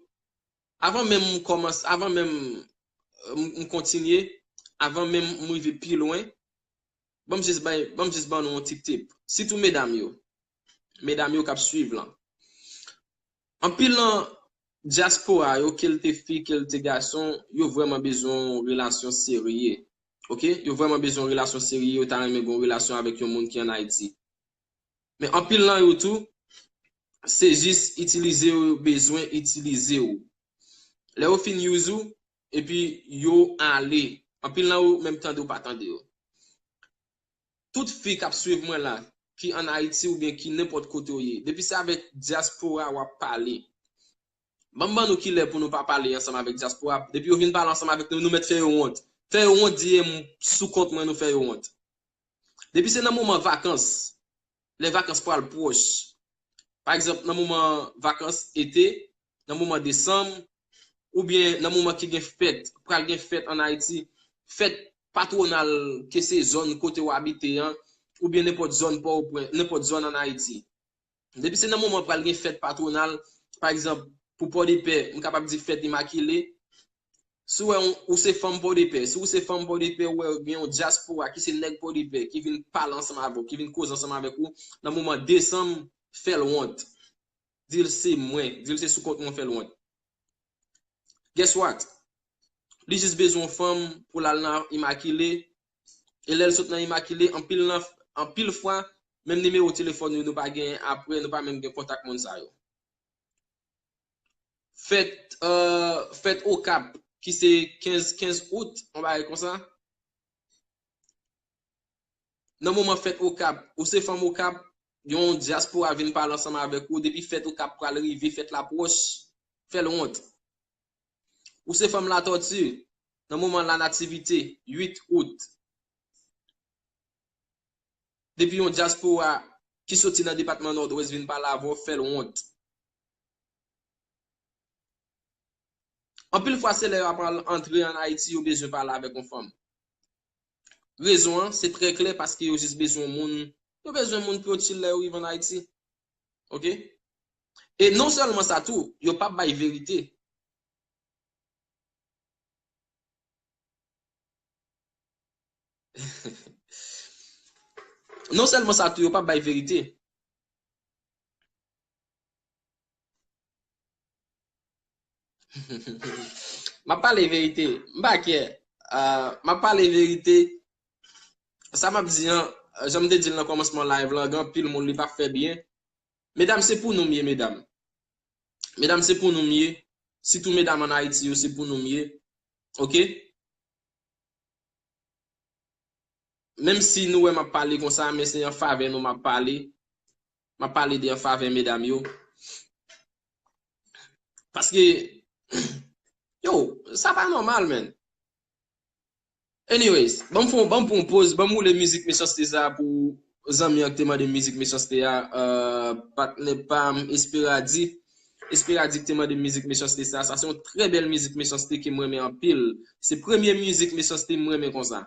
avan menm m kòmanse, avan menm m, m kontinye, avan menm m rive pi lwen, ban m jis bay, ban m jis ban nou yon ti tip. Sitou medam yo. Medam yo k ap swiv lan. Anpil nan dyaspora yo, ke l te fi, ke l te gason, yo vrèman bezwen yon relasyon serye. Oke? Yo vrèman bezwen yon relasyon serye, yo ta renmen gen yon relasyon avèk yon moun ki ann Ayiti. Men anpil nan yo tou, se jis itilize w, yo bezwen itilize w. Lè yo fin use ou, epi yo ale. Anpil nan yo menm tande w pa tande yo. Tout fi k ap swiv mwen la, ki ann Ayiti oubyen ki nenpòt kote w ye, depi se avèk dyaspora w ap pale, ban m ban nou kilè pou nou pa pale ansanm avèk dyaspora. Depi yo vin pale ansanm avèk nou, nou mèt fè yo wont. Fè yo wont, di e m sou kont mwen, nou fè yo wont. Depi se nan moman vakans, lè vakans pral pwòch, pa egzanp, nan moman vakans ete, nan moman desanm, oubyen nan moman ki gen fèt, pral gen fèt ann Ayiti, fèt patwonal, ke se zòn kote w abite an, oubyen nenpòt zòn Pòtoprens, nenpòt zòn ann Ayiti. Depi se nan moman pral gen fèt patwonal, pa egzanp, pou Pòdepè, m kapab di fèt Imakile, si w wè yon- ou se fanm Pòdepè, si w se fanm Pòdepè, ou wè gen yon dyaspora ki se nèg Pòdepè ki vin pale ansanm avè w, ki vin koze ansanm avèk ou, nan moman desanm, fè l wont. Di l se mwen, di l se sou kont mwen, fè l wont. Guess what? Li jis bezwen yon fanm pou l al nan Imakile. E lè l sot nan Imakile, anpil nan, anpil fwa, menm nimewo telefòn yo nou pa genyen apre, nou pa menm gen kontak moun sa yo. Fèt, euh, fèt Okap, ki se kenz, kenz out, yon bagay konsa. Nan moman fèt Okap, ou se fanm Okap, yon dyaspora vin pale ansanm avèk ou, depi fèt Okap pral rive, fèt la pwòch, fè l wont. Ou se fanm Latòti, nan moman Lanativite, uit out, depi yon dyaspora ki soti nan depatman Nòdwès vin pale avè w, fè l wont. Anpil fwa, se lè y ap al antre ann Ayiti, yo bezwen pale avèk yon fanm. Rezon an, se trè klè, paske yo jis bezwen moun, yo bezwen moun pou yo chill lè yo rive ann Ayiti. Oke? E non sèlman sa tou, yo p ap bay verite. Non sèlman sa tou, yo p ap bay verite. M ap pale verite. M pa kè. Ah, m ap pale verite. Sa m ap di an, jan m te di l nan kòmansman live lan, gen anpil moun li pa fè byen. Medam, se pou nou m ye, medam. Medam, se pou nou m ye. Sitou medam ann Ayiti yo, se pou nou m ye. Oke? Menm si nou wè m ap pale konsa, men se an favè nou m ap pale. M ap pale de an favè medam yo. Paske, yo, sa pa nòmal, man. Anyways, ban m fè, ban m pran yon poz, ban m woule mizik mechanste sa pou zanmi an ki te mande m mizik mechanste a, euh, patnè pa m, Esperadi. Esperadi ki te mande m mizik mechanste sa. Sa se yon trè bèl mizik mechanste ke m renmen anpil. Se premye mizik mechanste m renmen konsa.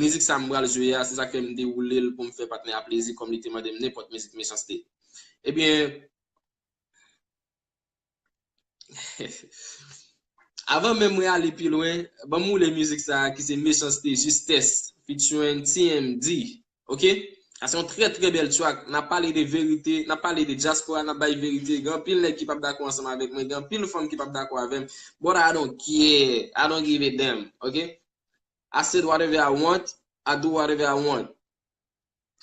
Mizik sa m pral jwe a, se sa k fè m te woule l pou m fè patnè a plezi, kòm li te mande m nenpòt mizik mechanste. Ebyen, avan menm mwen ale pi lwen, ban m woule mizik sa a ki se Mechanste Jistès featuring T M D. Oke? Sa se yon trè, trè bèl track. N ap pale de verite, n ap pale de dyaspora, n ap bay verite. Gen anpil nèg ki p ap dakò ansanm avèk mwen, gen anpil fanm ki p ap dakò avè m. But I don't care, I don't give a damn, oke? I said whatever I want, I do whatever I want.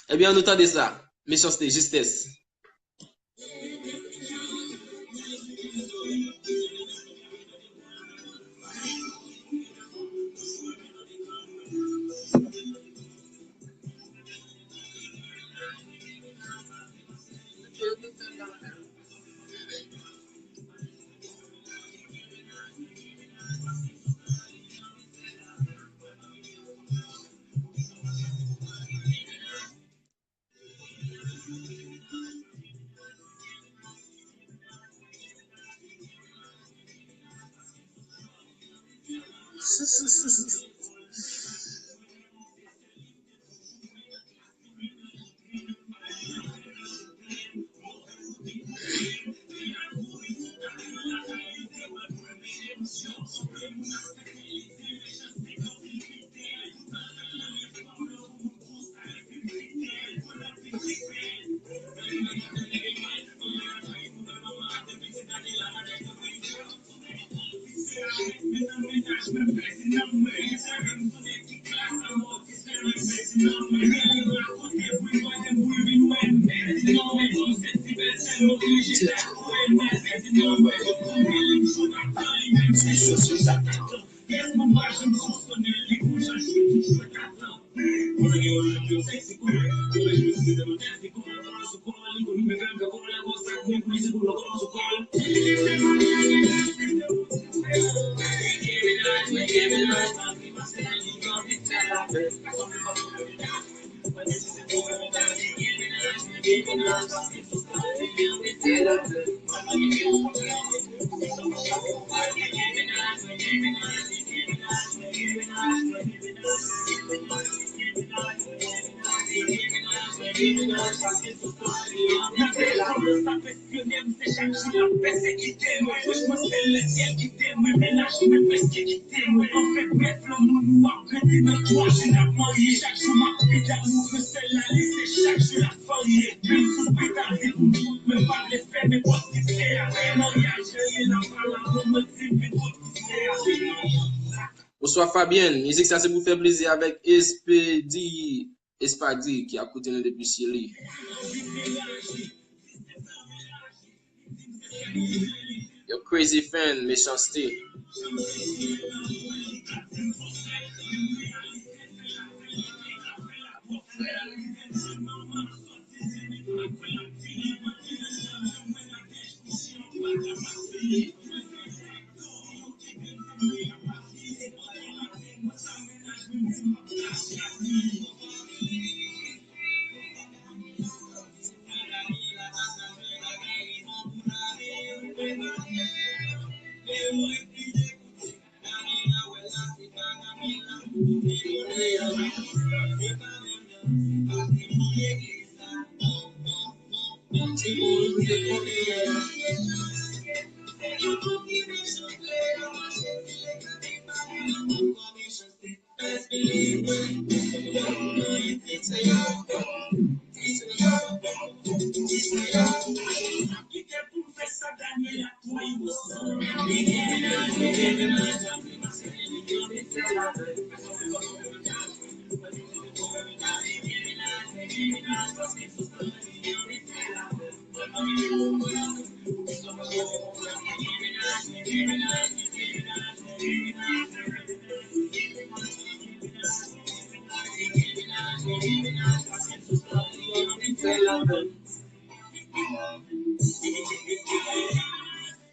Ebyen, ann nou tande sa. Mechanste, Jistès. Bonswa Fabienne, mizik sa se pou fè plezi avèk Espedi, Espadi ki ap koute nou depi Chili. Yo crazy fan, Mechanste.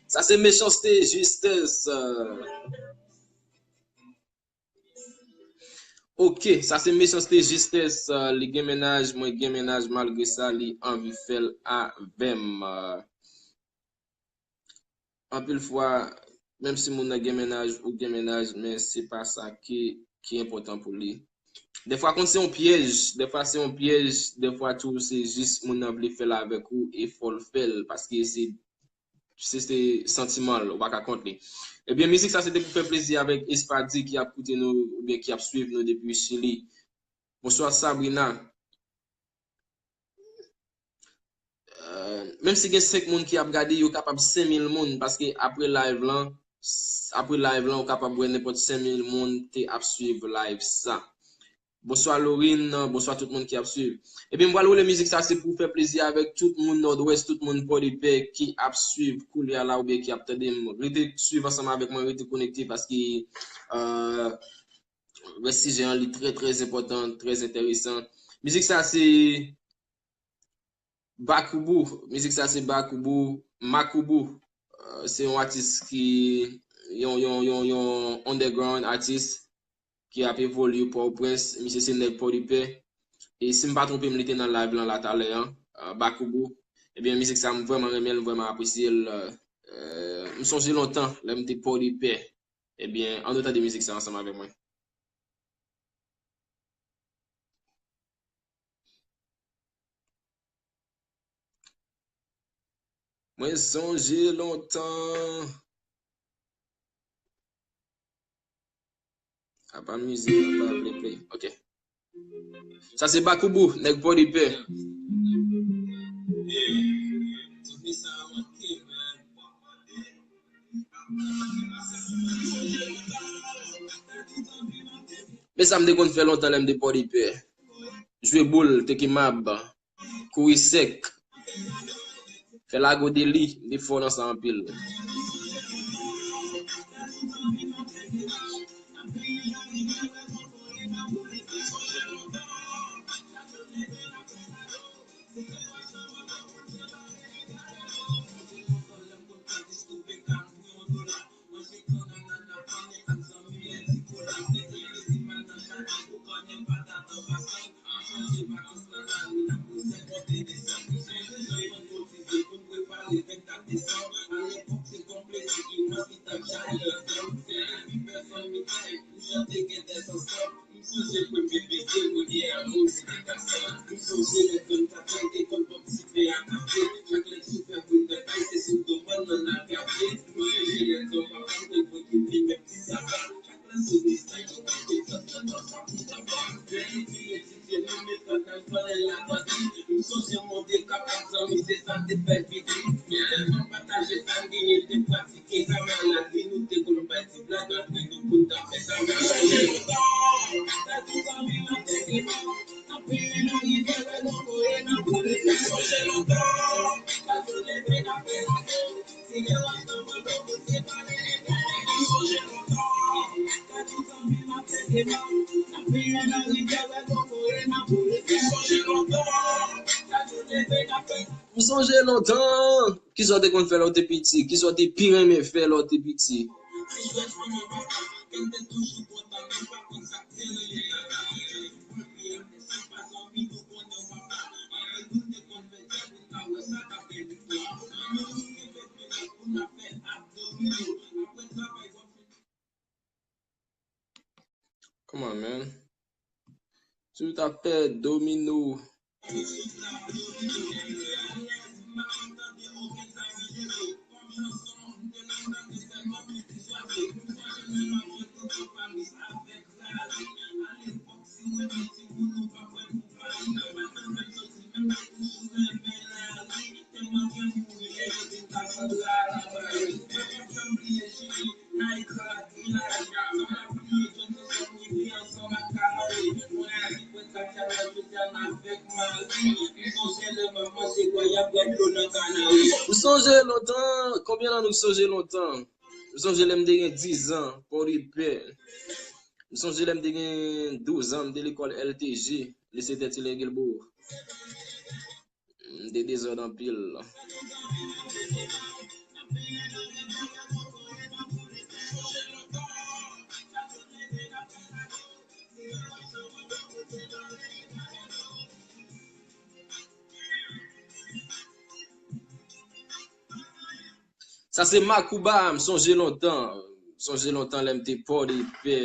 Sa se Mechanste, Jistès. Ok, sa se Mechanste, Jistès. Li gen mennaj, mwen gen mennaj, malgre sa, li anvi fè l avè m. Anpil fwa, menm si moun nan gen mennaj, ou gen mennaj, men se pa sa ki, ki enpòtan pou li. Dèfwa konn se yon pyèj, dèfwa se yon pyèj, dèfwa tou se jis moun nan vle fè l avèk ou e fò l fè l, paske se, se, se santiman l, ou pa ka kont li. Ebyen, mizik sa se te pou fè plezi avèk Espadi ki ap koute nou, oubyen ki ap swiv nou depi Chili. Bonswa Sabrina. Menm si gen senk moun ki ap gade, yo kapab senk mil moun, paske apre live lan, apre live lan, ou kapab wè nenpòt senk mil moun te ap swiv live sa. Bonswa Lorine, bonswa tout moun ki ap swiv. Ebyen, m pral woule mizik sa, se pou fè plezi avèk tout moun Nòdwès, tout moun Pòdepè ki ap swiv koulye a la oubyen ki ap tande m. Rete swiv ansanm avèk mwen, rete konekte paske, euh, rès sijè an li trè, trè enpòtan, trè enteresan. Mizik sa se Bakoubou, mizik sa se Bakoubou, Makoubou. Euh, se yon atis ki, yon, yon, yon, yon underground atis ki ap evolye Pòtoprens. Misye se nèg Pòdepè. E si m pa twonpe m, li te nan live lan la talè an, euh, Bakoubou. Ebyen, mizik sa m vrèman renmen l, m vrèman apresye l. Euh, m sonje lontan, lè m te Pòdepè. Ebyen, ann nou tande mizik sa ansanm avèk mwen. Mwen sonje lontan. Apa mizik pa vle play. Ok. Sa se Bakoubou, nèg Pòdepè. Men sa m te konn fè lontan lè m te Pòdepè. Jwe boul, teke mab, kouri sèk, fè lago de li, m te fò nan sa anpil. M sonje lontan. Kisa w te konn fè lè w te piti? Kisa w te pi renmen fè lè w te piti? Come on, man. Si w ta fè domino. M sonje lontan, konbyen nan nou sonje lontan? M sonje lè m te gen diz an, Pòdepè. M sonje lè m te gen douz an, m te lekòl L T G, Lise Tètilyen Guilbault. M te dezòd anpil. Sa se Makouba, m sonje lontan. M sonje lontan lè m te Pòdepè.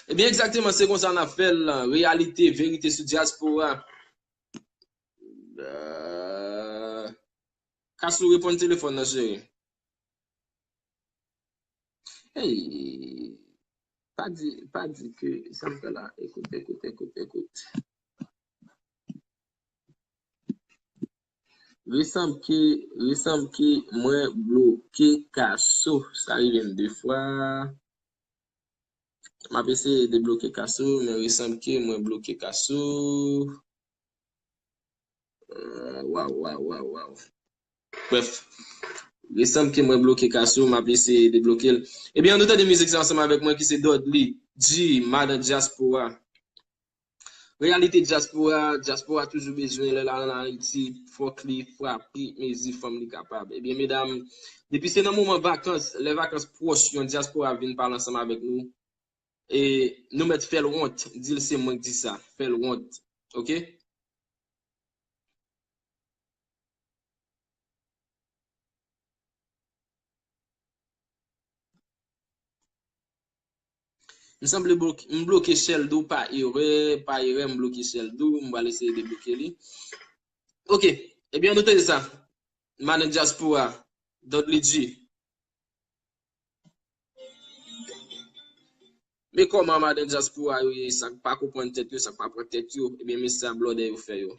Ebyen, egzakteman, se konsa n ap fè l. Reyalite, verite sou dyaspora. Ah, Kasou, reponn telefòn nan, cheri. Hey, pa di, pa di ke sa m fè la. Ekout, ekout, ekout, ekout. Resanm ke, resanm ke mwen bloke Kasou. Sa rive m de fwa. M ap eseye debloke Kasou, men resanm ke mwen bloke Kasou. Euh, waw, waw, waw, waw. Bref, resanm ke mwen bloke Kasou, m ap eseye debloke l. Ebyen, ann nou tande mizik sa ansanm avèk mwen ki se Dudley G, Madan Dyaspora. Reyalite dyaspora, dyaspora toujou bezwen lè l al ann Ayiti, fòk li frape mezi fanm li kapab. Ebyen, medam, depi se nan moman vakans, lè vakans pwòch, yon dyaspora vin pale ansanm avèk nou, e nou mèt fè l wont, di l se mwen k di sa, fè l wont. Oke? M sanble bloke, m bloke Sheldou pa erè, pa erè m bloke Sheldou, m pral eseye debloke li. Oke, ebyen nou tande sa. Madan Dyaspora, Dudley G. E kòman madan dyaspora yo ye, sa k pa konprann tèt yo, sa k pa pran tèt yo, ebyen, mesye a blòdè yo fè yo.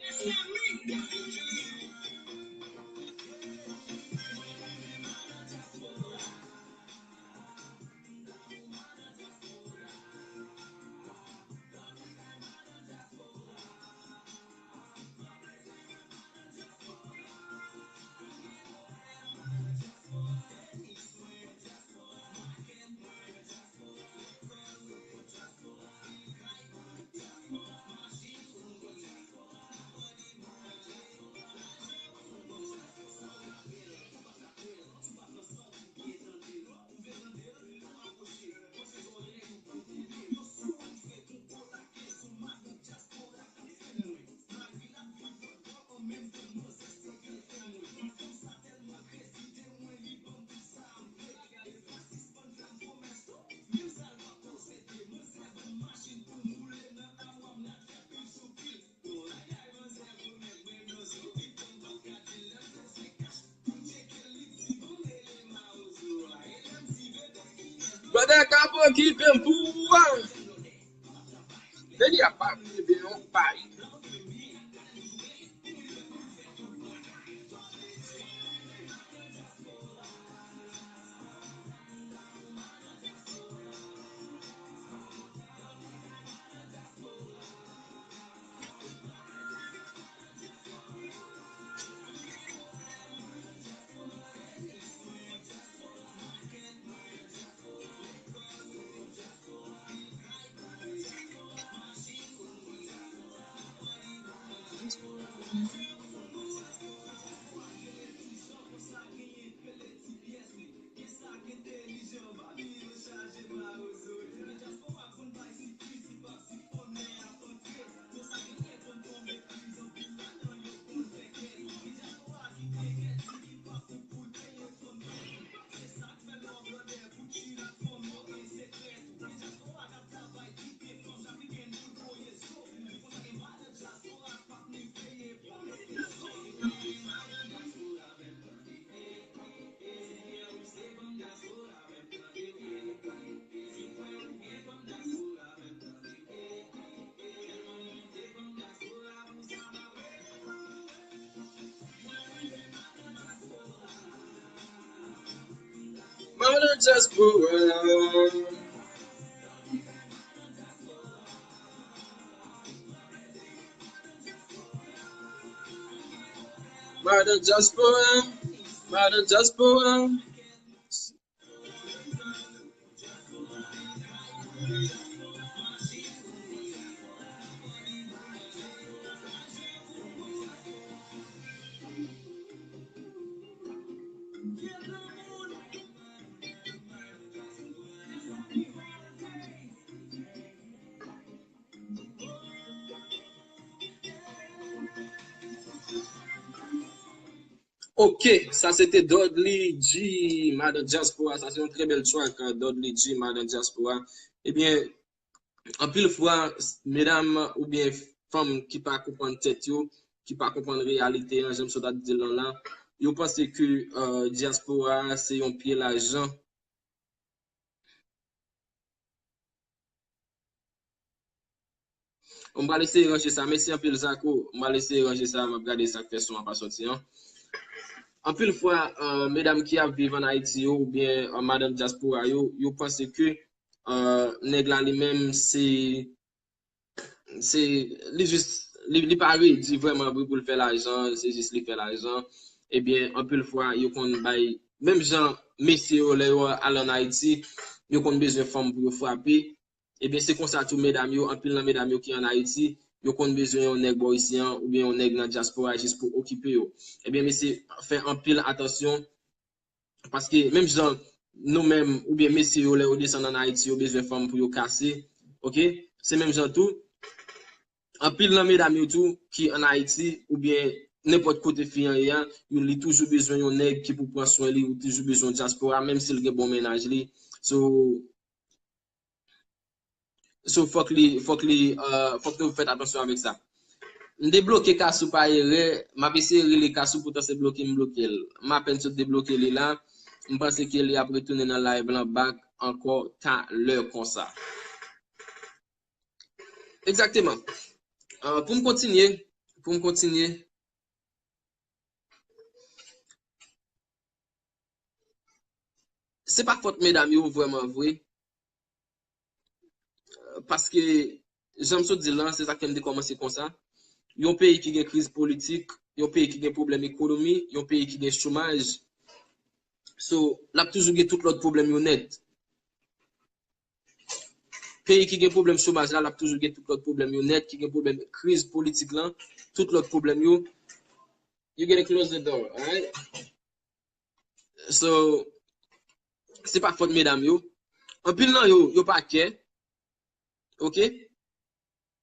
Brother Capo ki pem pou ou. Depi a pa vle yon bay. Madan dyaspora. Madan dyaspora. Madan dyaspora. Ok, sa se te Dudley G, Madan Dyaspora. Sa se yon trè bèl track, Dudley G, Madan Dyaspora. Ebyen, anpil fwa, medam oubyen fanm ki pa konprann tèt yo, ki pa konprann reyalite an, jan m sot ap di l lan la, yo panse ke, euh, dyaspora a se yon pye lajan. M pral eseye ranje sa. Mèsi anpil, Zako. M pral eseye ranje sa. M ap gade sa k fè son an pa soti an. Anpil fwa, euh, medam ki ap viv ann Ayiti yo, oubyen, euh, madanm dyaspora yo, yo panse ke, euh, nèg la li menm se, se, li jis, li, li pa redi vrèman vre pou l fè lajan, se jis li fè lajan. Ebyen, anpil fwa, yo konn bay, menm jan mesye yo, lè yo al ann Ayiti, yo konn bezwen fanm pou yo frape. Ebyen, se konsa tou medam yo, anpil nan medam yo ki ann Ayiti, yo konn bezwen yon nèg bò isi an, oubyen yon nèg nan dyaspora jis pou okipe yo. Ebyen, mesye, fè anpil atansyon, paske menm jan nou menm, oubyen mesye yo, lè yo desann ann Ayiti, yo bezwen fanm pou yo kase, oke? Se menm jan tou, anpil nan medam yo tou ki ann Ayiti, oubyen nenpòt kote fi an ye a, yo, li toujou bezwen yon nèg ki pou pran swen li, ou toujou bezwen yon dyaspora, menm si l gen bon mennaj li. So, So, fòk li, fòk li, euh, fòk nou fèt atansyon avèk sa. M debloke Kasou pa erè, m ap eseye rele Kasou, poutan se bloke m bloke l. M apèn sot debloke li la, m panse ke li ap retounen nan live lan back ankò talè konsa. Egzakteman. Ah, pou m kontinye, pou m kontinye, se pa fòt medam yo vrèman vre. Paske, jan m sot di l lan, se sa k fè m te kòmanse konsa. Yon peyi ki gen kriz politik, yon peyi ki gen pwoblèm ekonomi, yon peyi ki gen chomaj, so, l ap toujou gen tout lòt pwoblèm yo nèt. Peyi ki gen pwoblèm chomaj la, l ap toujou gen tout lòt pwoblèm yo nèt, ki gen pwoblèm kriz politik lan, tout lòt pwoblèm yo. You gonna close the door, alright? So, se pa fòt medam yo. Anpil nan yo, yo pa kè. Oke?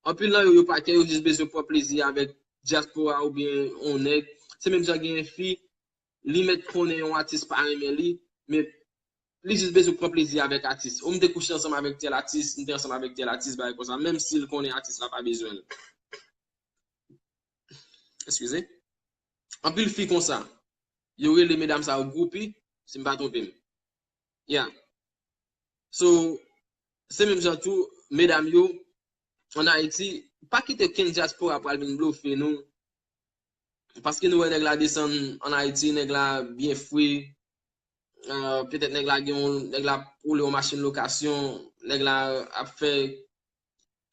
Anpil nan yo, yo pa kè, yo jis bezwen pran plezi avèk dyaspora oubyen yon nèg. Se menm jan gen fi, li mèt konnen yon atis pa renmen li, men li jis bezwen pran plezi avèk atis. Ou m te kouche ansanm avèk tèl atis, m te ansanm avèk tèl atis, bagay konsa, menm si l konnen atis la pa bezwen l. Eskize. Anpil fi konsa. Yo rele medam sa yo groupi, si m pa twonpe m. Yeah. So, se menm jan tou, medam yo, ann Ayiti, pa kite okenn dyaspora pral vin blofe nou. Paske nou wè nèg la desann ann Ayiti, nèg la byen fre. Ah, petèt nèg la gen yon, nèg la ap woule yon machin lokasyon, nèg la ap fè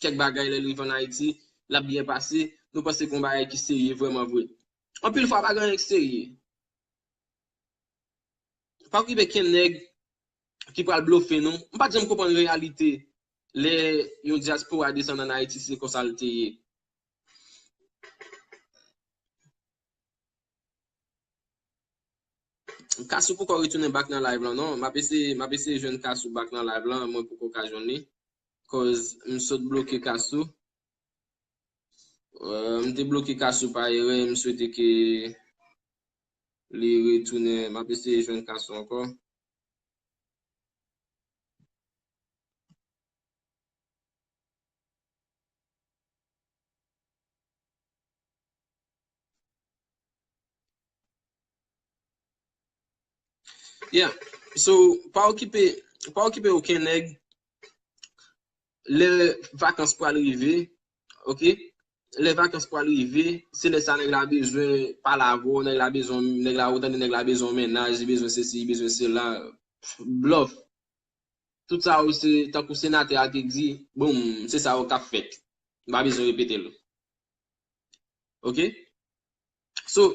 kèk bagay lè l rive ann Ayiti, l ap byen pase. Nou panse gen yon bagay ki serye vrèman vre. Anpil fwa, pa gen anyen ki serye. Pa okipe kenn nèg ki pral blofe nou. M pa t janm konprann reyalite lè yon dyaspora desann ann Ayiti, se konsa l te ye. Kasou poko retounen back nan live lan, non. M ap eseye, m ap eseye jwenn Kasou back nan live lan, mwen poko ka jwenn li. Cause m sot bloke Kasou. Euh, m te bloke Kasou pa erè, m swete ke li retounen. M ap eseye jwenn Kasou ankò. Yeah. So, pa okipe, pa okipe okenn nèg. Lè vakans pral rive, oke? Lè vakans pral rive, se lè sa nèg la bezwen pale avè w, nèg la bezwen, nèg la, ou tande nèg la bezwen yon mennaj, li bezwen sesi, li bezwen sela. Blòf. Tout sa yo se tankou senatè a te di, bon, se sa yo k ap fèt. M pa bezwen repete l. Oke? So,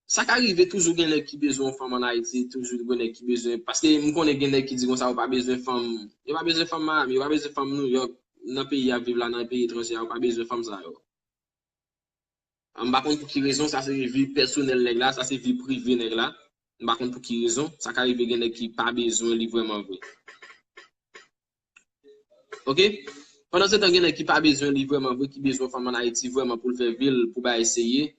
sa ka rive, toujou gen nèg ki bezwen yon fanm ann Ayiti, toujou gen nèg ki bezwen, paske m konnen gen nèg ki di konsa, yo pa bezwen fanm, yo pa bezwen fanm Miami, yo pa bezwen fanm New York, nan peyi y ap viv la, nan peyi etranje a, yo pa bezwen fanm sa yo. M pa konn pou ki rezon, sa se vi pèsonèl nèg la, sa se vi prive nèg la. M pa konn pou ki rezon, sa ka rive gen nèg ki pa bezwen li vrèman vre. Oke? Pandan se tan, gen nèg ki pa bezwen li vrèman vre, ki bezwen fanm ann Ayiti vrèman pou l fè vi l, pou bagay serye.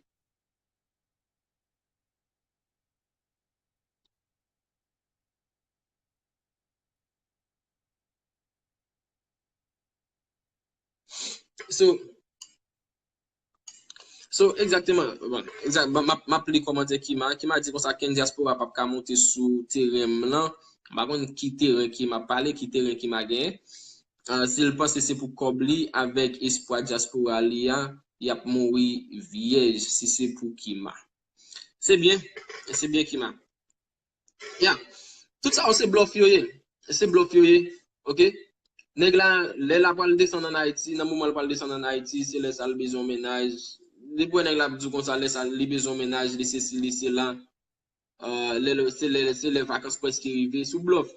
So, so, egzakteman, bon, egzak-, bon, m ap, m ap li kòmantè Kima. Kima di konsa, kenn dyaspora p ap ka monte sou teren m lan. M pa konn ki teren Kima ap pale, ki teren Kima genyen. Ah, si l panse se pou kòb li, avèk espwa dyaspora li a, y ap mouri vyèj si se pou Kima. Se byen, se byen Kima. Ya. Tout sa yo se blòf yo ye. Se blòf yo ye. Oke? Nèg la, lè l ap pral desann ann Ayiti, nan moman l pral desann ann Ayiti, se lè sa l bezwen yon mennaj. Depi w wè nèg la ap di w konsa, lè sa li bezwen yon mennaj, li sesi, li sela. Ah, lè, lè, se lè, se lè vakans prèske rive, sou blòf.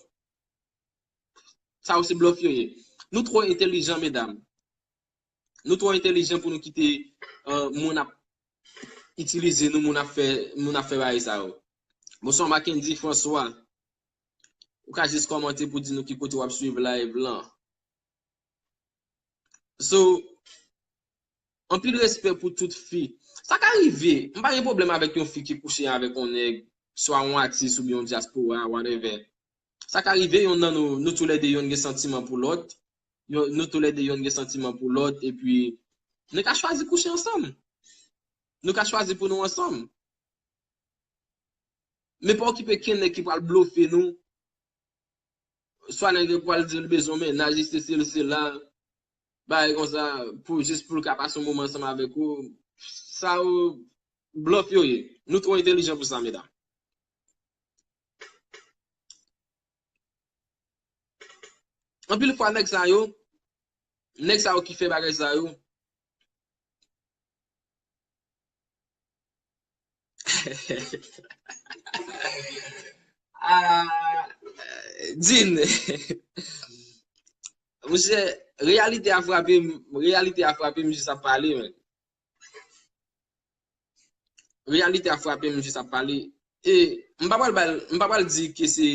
Sa yo se blòf yo ye. Nou twò entèlijan, medam. Nou twò entèlijan pou nou kite, euh, moun ap itilize nou, moun ap fè, moun ap fè bagay sa yo. Bonswa, Mackendy François. Ou ka jis kòmante pou di nou ki kote w ap swiv live lan. So, anpil respè pou tout fi. Sa ka rive. M pa gen pwoblèm avèk yon fi ki kouche avèk yon nèg, swa yon atis oubyen yon dyaspora, whatever. Sa ka rive, yonn nan nou, nou toulède, yonn gen santiman pou lòt. Yon, nou toulède, yonn gen santiman pou lòt, epi nou ka chwazi kouche ansanm. Nou ka chwazi pou nou ansanm. Men pa okipe kenn nèg ki pral blofe nou. Swa nèg yo pral di l bezwen mennaj, li sesi, li sela. bagay konsa, pou, jis pou l ka pase yon moman ansanm avèk ou, sa yo, blòf yo ye. Nou twò entèlijan pou sa, medam. Anpil fwa, nèg sa yo, nèg sa yo ki fè bagay sa yo, ah, Din, monchè, reyalite a frape m, reyalite a frape m jis ap pale, men. Reyalite a frape m jis ap pale. E m pa pral ba l, m pa pral di ke se,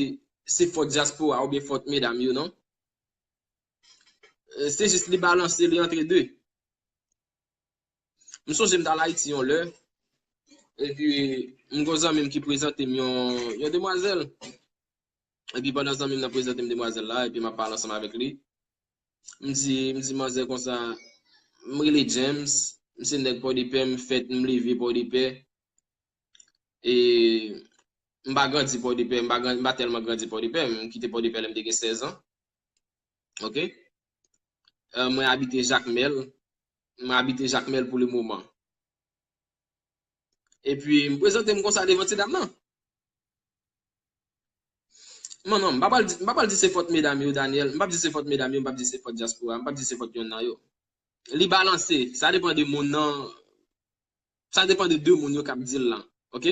se fòt dyaspora oubyen fòt medam yo, non. E, se jis li balanse, li antre de. M sonje m t al Ayiti yon lè, epi m gon zanmi m ki prezante m yon, yon demwazèl. Epi pandan zanmi m nan prezante m demwazèl la, epi m ap pale ansanm avèk li, m di, m di manzè konsa, m rele James, m se nèg Pòdepè, m fèt, m leve Pòdepè. E m pa grandi Pòdepè, m pa gran, m pa tèlman grandi Pòdepè, m kite Pòdepè lè m te gen sèz an. Oke? E, mwen abite Jakmèl. Mwen abite Jakmèl pou le moman. Epi, m prezante m konsa devan ti dam nan. Non, non, m pa pral di, m pa pral di se fòt medam yo, Daniel. M p ap di se fòt medam yo, m p ap di se fòt dyaspora, m p ap di se fòt yonn nan yo. Li balanse, sa depann de moun nan, sa depann de de moun yo k ap di l lan. Oke?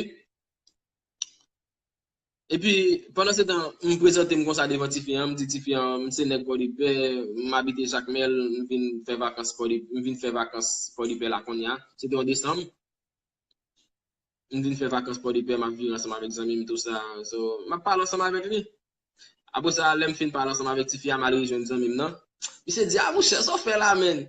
Epi, pandan se tan, m prezante m konsa devan tifi an, m di tifi an, m se nèg Pòdepè, m abite Jakmèl, m vin fè vakans Pòdepè, m vin fè vakans Pòdepè la kounye a. Se te an desanm. M vin fè vakans Pòdepè, m ap vire ansanm avèk zanmi m, tou sa. So, m ap pale ansanm avèk li. Apre sa, lè m fin pale ansanm avèk tifi a, m al rejwenn zanmi m nan. Misye di, "A, monchè, sa w fè la, menn?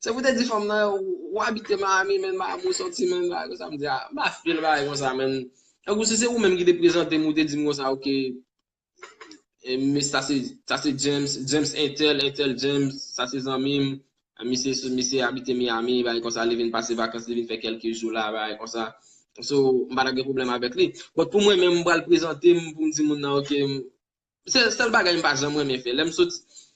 Se pou w te di fanm nan, ou, ou abite Miami, menn, Miami ou sòti, menn, bagay konsa." M di, "A, m pa fè l bagay konsa, menn." Tankou si se ou menm ki te prezante m, ou te di m konsa, "Oke, e, men sa se, sa se James, James entèl, entèl James, sa se zanmi m. Misye, misye abite Miami, bagay konsa, li vin pase vakans, li vin fè kèlke jou la, bagay konsa." So, m pa ta gen pwoblèm avèk li. But pou mwen menm, m pral prezante m pou m di moun nan, oke, m, se sèl bagay m pa janm renmen fè. Lè m sot,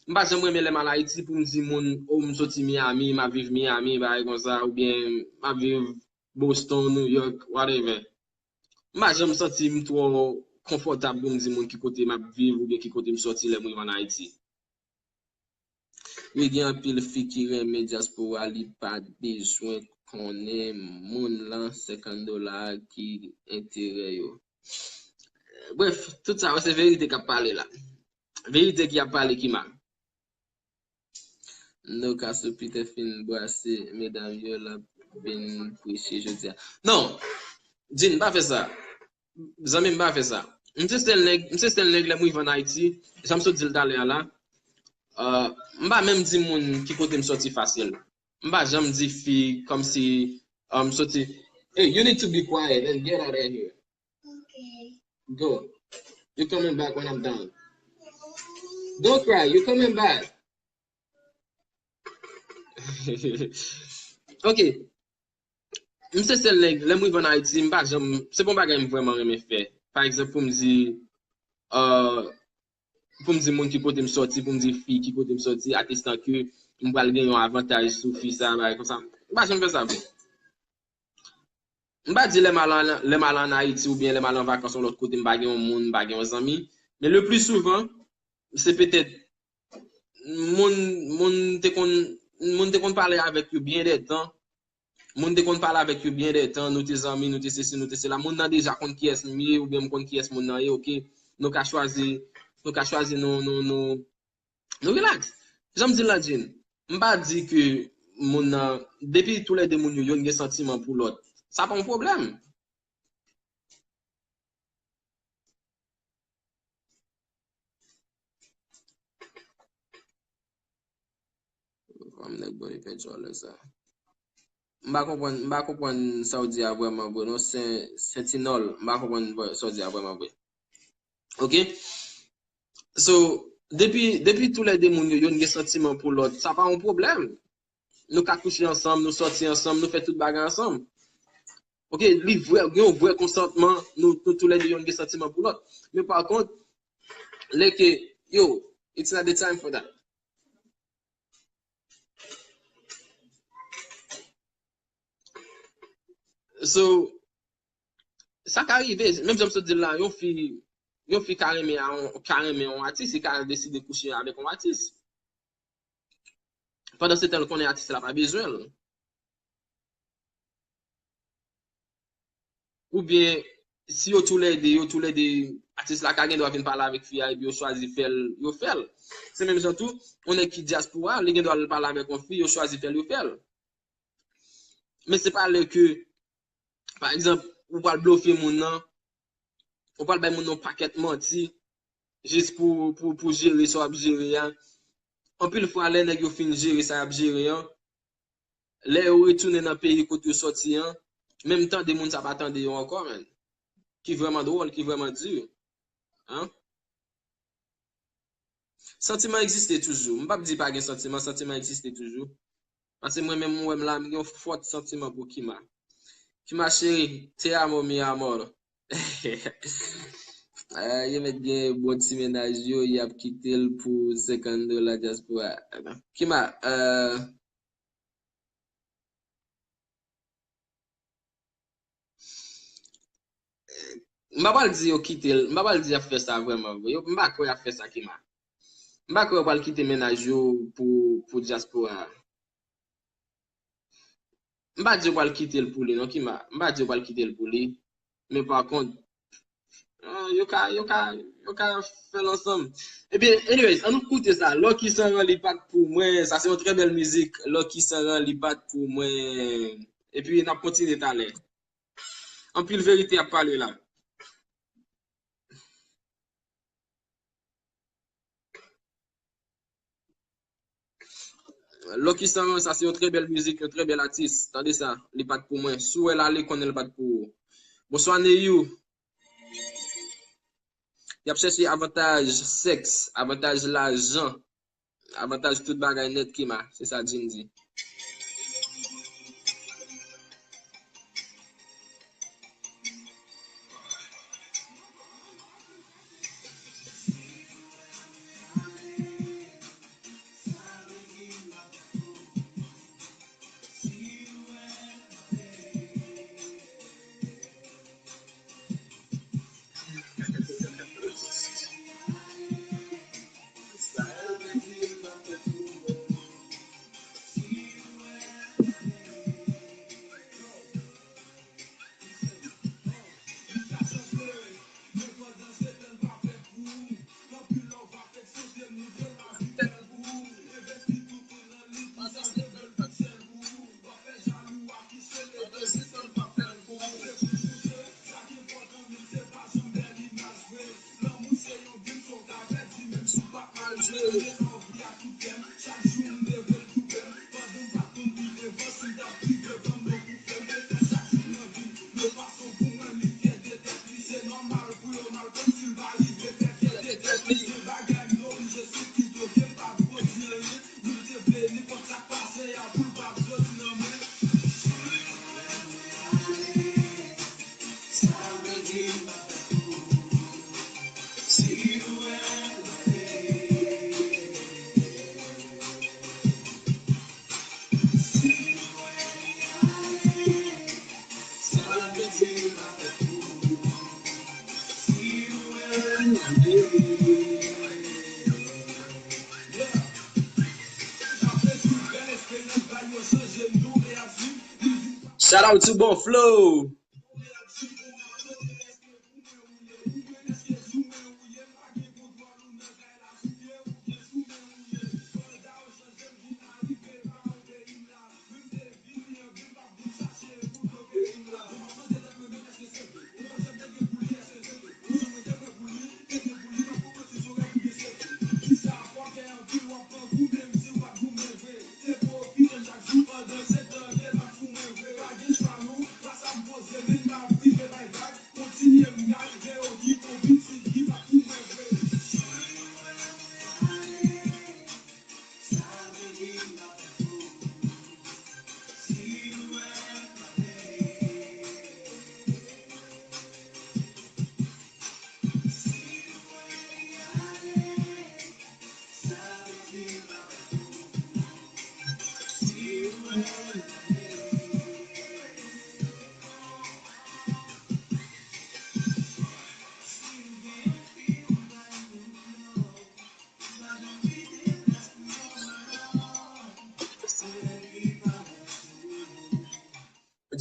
m pa janm renmen lè m al Ayiti pou m di moun, o, m soti Miami, m ap viv Miami, bagay konsa, oubyen m ap viv Boston, New York, whatever. M pa janm santi m twò konfòtab pou m di moun ki kote m ap viv oubyen ki kote m sòti lè m rive ann Ayiti. Wi, gen anpil fi ki renmen dyaspora, li pa bezwen konnen moun lan, senkant dola ki enterè yo. Bref, tout sa yo se verite k ap pale la. Verite ki ap pale ki mal. Nou ka sou Peter fin brase medam yo, l ap vin preche jodi a. Non, Jean, pa fè sa. Zanmi m, pa fè sa. M se sèl nèg, m se sèl nèg lè m rive ann Ayiti, jan m sot di l talè a la, euh, m pa menm di moun ki kote m sòti fasil. M pa janm di fi kòmsi, euh, m soti. Hey, you need to be quiet and get out of here. Go. You coming back when I'm done. Don't cry, you coming back. Ok. M se sèl nèg, lè m rive ann Ayiti, m pa janm, se pa yon bagay m vrèman renmen fè. Pa egzanp, pou m di, euh, pou m di moun ki kote m sòti, pou m di fi ki kote m sòti, atestan ke m pral gen yon avantaj sou fi sa, bagay konsa. M pa janm fè sa vre. M pa di lè m al an, lè m al ann Ayiti oubyen lè m al an vakans yon lòt kote, m pa gen yon moun, m pa gen yon zanmi. Men le pli souvan, se petèt moun, moun te konn, moun te konn pale avèk yo byen dè tan. Moun te konn pale avèk yo byen dè tan, nou te zanmi, nou te sesi, nou te sela. Moun nan deja konn kiyès m ye, oubyen m konn kiyès moun nan ye, oke. Nou ka chwazi, nou ka chwazi nou, nou, nou, nou relax. Jan m di l la, Jean, m pa di ke moun nan, depi toulède moun yo, yonn gen santiman pou lòt, sa pa yon pwoblèm. Fanm nèg bò li pèdi w lè sa. M pa konprann, m pa konprann sa w di a vrèman vre non, Sen-, Sentinòl. M pa konprann vre, sa w di a vrèman vre. Oke? So, depi, depi toulède moun yo, yonn gen santiman pou lòt, sa pa yon pwoblèm. Nou ka kouche ansanm, nou sòti ansanm, nou fè tout bagay ansanm. Oke, li vrè, gen yon vrè konsantman, nou, nou toulède yonn gen santiman pou lòt. Men pa kont, lè ke, yo, it's not the time for that. So, sa ka rive, menm jan m sot di l la, yon fi, yon fi ka renmen a yon, ka renmen yon atis, li ka deside kouche avèk yon atis. Pandan se tan, l konnen atis la pa bezwen l. Oubyen, si yo toulède, yo toulède, atis la ka gen dwa vin pale avèk fi a, epi yo chwazi fè l, yo fè l. Se menm jan tou, yon nèg ki dyaspora, li gen dwa al pale avèk yon fi, yo chwazi fè l, yo fè l. Men se pa lè ke, pa egzanp, ou pral blofe moun nan, ou pral bay moun nan yon pakèt manti, jis pou, pou, pou jere sa w ap jere a. Anpil fwa, lè nèg yo fin jere sa y ap jere an, lè yo retounen nan peyi kote yo sòti an, menm tande moun sa pa tande yo ankò, menn. Ki vrèman dwòl, ki vrèman di. Hein? Santiman egziste toujou. M p ap di pa gen santiman, santiman egziste toujou. Paske mwen menm, mwen menm la, m gen yon fòt santiman pou Kima. Kima cheri, te amo, mi amor. Eh, yo mèt gen bon ti mennaj yo, y ap kite l pou senkant dola dyaspora. Kima, eh, m pa pral di yo kite l, m pa pral di y ap fè sa vrèman vre. Yo, m pa kwè y ap fè sa, Kima. M pa kwè yo pral kite mennaj yo pou, pou dyaspora. M pa di yo pral kite l pou li, non, Kima. M pa di yo pral kite l pou li. Men pa kont, ah, yo ka, yo ka, yo ka fè l ansanm. Ebyen, anyways, ann nou koute sa. Lucky Saran, li pa t pou mwen. Sa se yon trè bèl mizik. Lucky Saran, li pa t pou mwen. Epi, n ap kontinye talè. Anpil verite ap pale la. Lucky Saran, sa se yon trè bèl mizik, yon trè bèl atis. Tande sa, li pa t pou mwen. Si w wè l ale, konnen l pa t pou ou. Bonswa, Neyou. Y ap chèche avantaj sèks, avantaj lajan, avantaj tout bagay nèt, Kima. Se sa Jim di. Shout out to Bon Flow.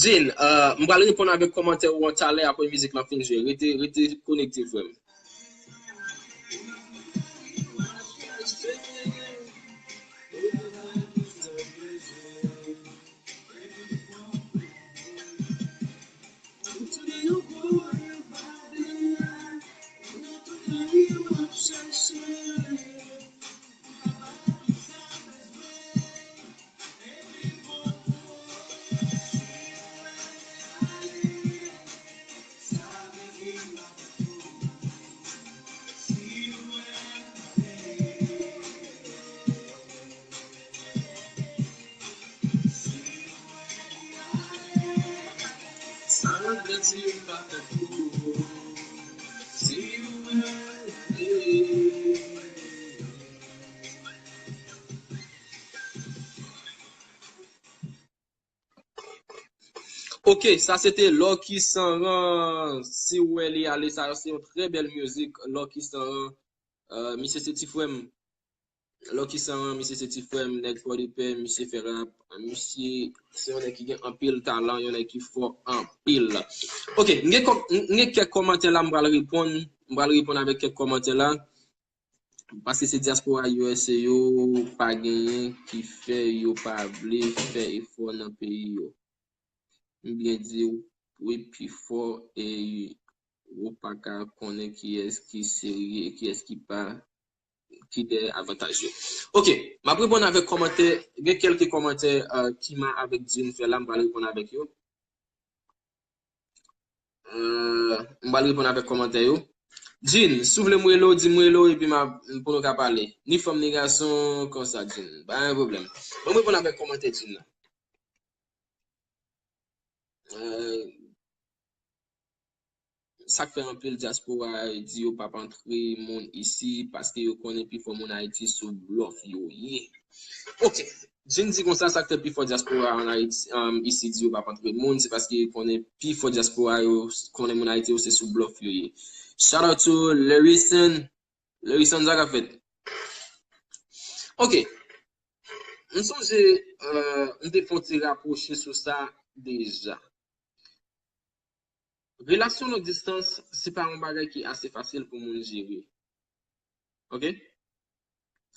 Din, euh, m pral reponn avèk kòmantè ou an talè apre mizik lan fin jwe. Rete, rete konekte, frè m. Sa vle di m pa fè pou ou. Si ou wè ale. Ok, sa se te Lucky Sanran. Si ou wè li ale, sa se yon trè bèl mizik, Lucky Sanran. Euh, misye se ti frè m. Lucky Sanran, misye se ti frè m, nèg Pòdepè, misye fè rap. Misye se yon nèg ki gen anpil talan, yon nèg ki fò anpil. Ok, m gen kòm-, m gen kèk kòmantè la, m pral reponn, m pral reponn avèk kèk kòmantè la. Paske se dyaspora U S A yo pa genyen ki fè yo pa vle fè efò nan peyi yo. M byen di w, wi, pi fò e ou pa ka konnen kiyès ki serye e kiyès ki pa, ki dèyè avantaj yo. Ok, m ap reponn avèk kòmantè, gen kèlke kòmantè, euh, Kima avèk Jin fè la, m pral reponn avèk yo. Euh, m pral reponn avèk kòmantè yo. Jin, si w vle m rele w, di m rele w, epi m ap, pou nou ka pale. Ni fanm, ni gason, konsa, Jin. Pa gen pwoblèm. Ban m reponn avèk kòmantè Jin la. Euh, sa k fè anpil dyaspora di yo p ap antre moun isi, paske yo konnen pifò moun Ayiti sou blòf yo ye. Ok. Jin di konsa, sa k fè pifò dyaspora an Ayiti, um, isi di yo p ap antre moun, se paske yo konnen pifò dyaspora yo konnen moun Ayiti yo se sou blòf yo ye. Shout out to Lerison. Lerison, sa k ap fèt? Ok. M sonje, euh, m te fè yon ti rapwoche sou sa deja. Relasyon long distans, se pa yon bagay ki ase fasil pou moun jere. Ok?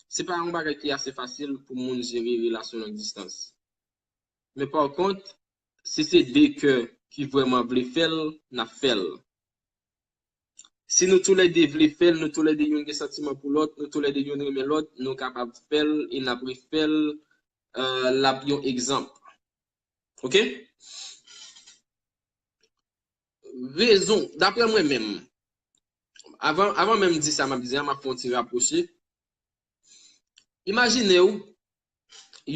Se pa yon bagay ki ase fasil pou moun jere relasyon long distans. Men pa kont, si se de kè ki vrèman vle fè l, n ap fè l. Si nou toulède vle fè l, nou toulède youn gen santiman pou lòt, nou toulède youn renmen lòt, nou kapab fè l e n ap refè l, euh, l ap yon egzanp. Ok? Rezon, daprè mwen menm, avan, avan menm di sa m ap di a, m ap fè yon ti rapwoche. Imajine w,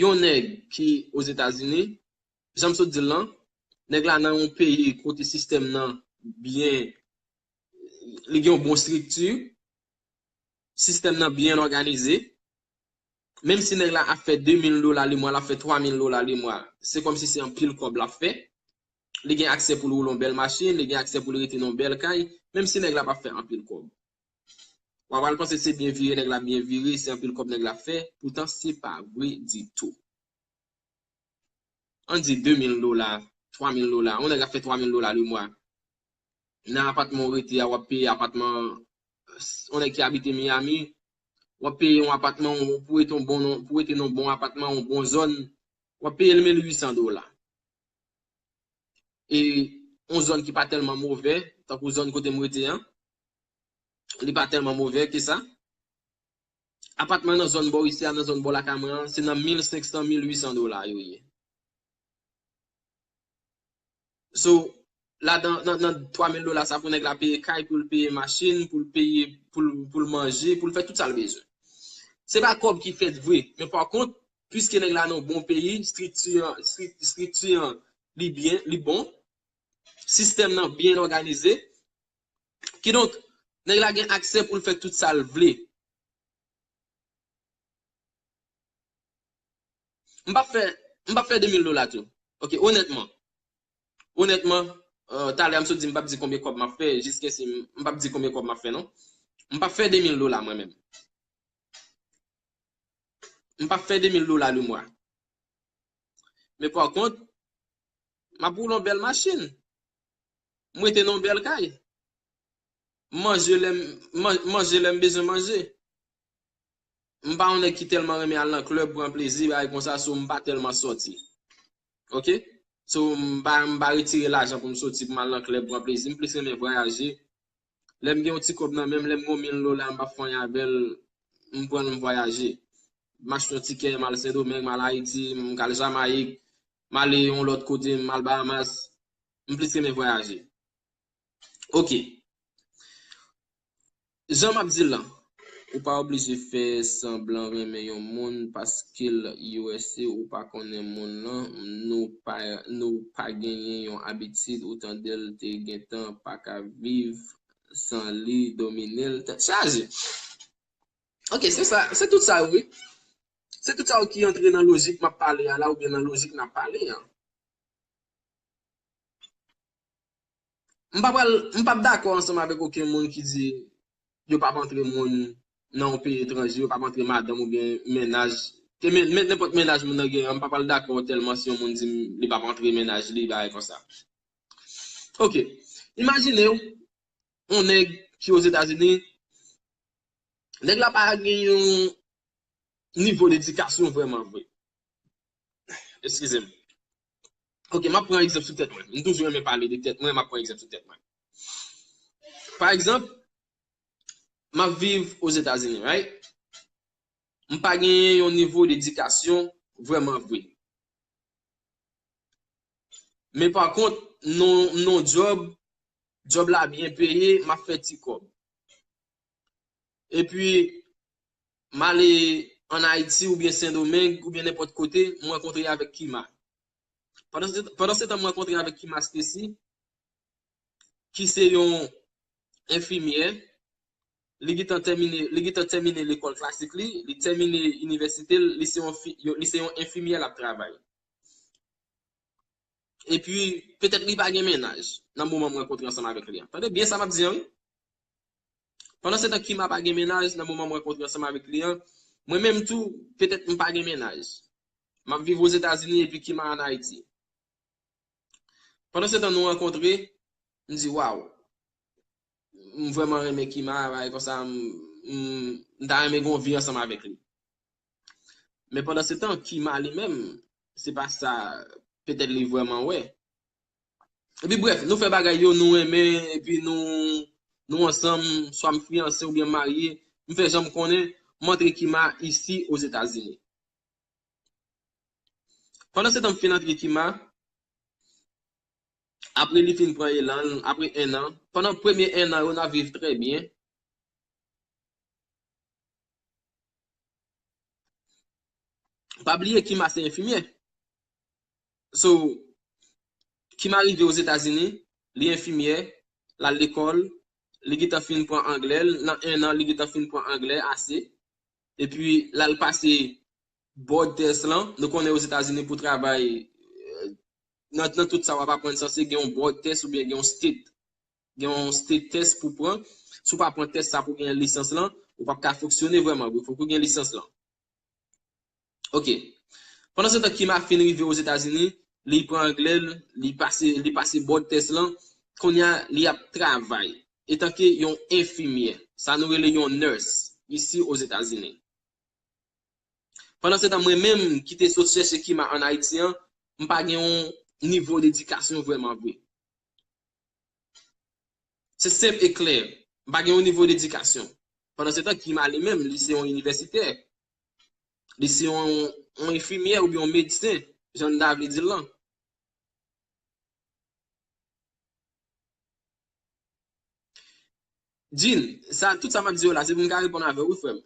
yon nèg ki Ozetazini, jan m sot di l lan, nèg la nan yon peyi kote sistèm nan byen, li gen yon bon estrikti, sistèm nan byen òganize, menm si nèg la ap fè de mil dola lemwa, l ap fè twa mil dola lemwa, se kòmsi se anpil kòb l ap fè. Li gen aksè pou l woule yon bèl machin, li gen aksè pou l rete nan yon bèl kay, menm si nèg la p ap fè anpil kòb. W a pral panse se byen vire, nèg la byen vire, se anpil kòb nèg la fè, poutan se pa vre ditou. Ann di de mil dola, twa mil dola, yon nèg ap fè twa mil dola lemwa. Nan apatman w rete a, w ap peye apatman, yon nèg ki abite Miami, w ap peye yon apatman, pou rete yon bon, pou rete nan yon bon apatman, yon bon zòn, w ap peye l mil uit san dola. E yon zòn ki pa tèlman movè, tankou zòn kote m rete an, li pa tèlman movè ke sa. Apatman nan zòn bò isi a, nan zòn bò lakay mwen an, se nan mil senk san, mil uit san dola yo ye. So, ladan, nan, nan twa mil dola sa, pou nèg la peye kay, pou l peye machin, pou l peye, pou l, pou l manje, pou l fè tout sa l bezwen. Se pa kòb ki fèt vre, men pa kont, piske nèg la nan yon bon peyi, estrikti an, estri-, estrikti an, li byen, li bon, sistèm nan byen òganize, kidonk, nèg la gen aksè pou l fè tout sa l vle. M p ap fè, m p ap fè de mil dola tou. Ok, onètman. Onètman, euh, talè a m sot di m p ap di konbyen kòb m ap fè, jiskesi m, m p ap di konbyen kòb m ap fè, non. M p ap fè de mil dola mwen menm. M p ap fè de mil dola lemwa. Men pa kont, M ap woule yon bèl machin. M rete nan yon bèl kay. M manje lè m, man- manje lè m bezwen manje. M pa yon nèg ki tèlman renmen al nan klèb, pran plezi, bagay konsa, so m pa tèlman sòti. Oke? So, m pa, m pa retire lajan pou m soti, pou m al nan klèb, pran plezi. M plis renmen vwayaje. Lè m gen yon ti kòb nan men m, lè m gen yon mil dola, m p ap fè anyen avè l, m pran l, m vwayaje. M achte yon tikè, m al Sendomeng, m al Ayiti, m al Jamayik, m ale yon lòt kote, m al Bahamas. M plis renmen vwayaje. Oke. Jan m ap di l lan, ou pa oblije fè sanblan renmen yon moun paske l U S A ou pa konnen moun lan, nou pa, nou pa genyen yon abitid ou tande l te gentan pa ka viv san li domine l tèt chaje. Oke, se sa, se tout sa yo, wi. Se tout sa yo ki antre nan lojik m ap pale a la oubyen nan lojik n ap pale a. M pa pral, m p ap dakò ansanm avèk okenn moun ki di yo p ap antre moun nan yon peyi etranje, yo p ap antre madanm oubyen mennaj. Ke men, men, nenpòt mennaj moun nan gen an, m pa pral dakò tèlman si yon moun di m li p ap antre mennaj li, bagay konsa. Oke. Imajine w, yon nèg ki Ozetazini, nèg la pa gen yon nivo ledikasyon vrèman vre. Eskize m. Oke, m ap pran egzanp sou tèt mwen. M toujou renmen pale de tèt mwen, m ap pran egzanp sou tèt mwen. Pa egzanp, m ap viv Ozetazini, right? M pa genyen yon nivo ledikasyon vrèman vre. Men pa kont, non, non djòb, djòb la byen peye, m ap fè ti kòb. Epi, m ale ann Ayiti oubyen Sendomeng oubyen nenpòt kote, m rankontre avèk Kima. Pandan se, pandan se tan, m rankontre avèk Kima Stacy, ki se yon enfimyè. Li gentan tèmine, li gentan tèmine lekòl klasik li, li tèmine inivèsite l, li se yon fi, yo- li se yon enfimyè, l ap travay. Epi, petèt li pa gen mennaj nan moman m rankontre ansanm avèk li an. Tande byen sa m ap di an, wi. Pandan se tan Kima pa gen mennaj nan moman m rankontre ansanm avèk li an, mwen menm tou, petèt m pa gen mennaj. M ap viv Ozetazini epi Kima ann Ayiti. Pandan se tan nou rankontre, m di, "Waw, m vrèman renmen Kima, bagay konsa, m, m, m ta renmen gen yon vi ansanm avèk li." Men pandan se tan, Kima li menm, se pa sa petèt li vrèman wè. Epi brèf, nou fè bagay yo, nou renmen, epi nou, nou ansanm, swa m fiyanse oubyen m marye, m fè jan m konnen, m antre Kima isi Ozetazini. Pandan se tan, m fin antre Kima, apre li fin pran elan l, apre en an, pandan premye en an yo, n ap viv trè byen. Pa bliye Kima se enfimyè. So, Kima rive Ozetazini, li enfimyè, l al lekòl, li gentan fin pran anglè l, nan en an, li gentan fin pran anglè ase. Epi, l al pase board test lan. Nou konnen Ozetazini pou travay, eh, nan, nan tout sa w ap aprann, sanse gen yon board test oubyen gen yon state, gen yon state test pou pran. Si w pa pran test sa pou gen lisans lan, ou p ap ka fonksyone vrèman vre. Fòk ou gen lisans lan. Oke. Pandan se tan Kima fin rive Ozetazini, li pran anglè l, li pase, li pase board test lan. Kounye a, li ap travay etanke yon enfimyè. Sa nou rele yon nurse isi Ozetazini. Pandan se tan, mwen menm ki te sot chèche Kima ann Ayiti an, m pa gen yon nivo ledikasyon vrèman vre. Se senp e klè. M pa gen yon nivo ledikasyon. Pandan se tan, Kima li menm, li se yon inivèsitè. Li se yon, yon enfimyè oubyen yon medsen, jan n ta vle di l lan. Jean, sa, tout sa m ap di yo la, se pou m ka reponn avè w, wi, frè m.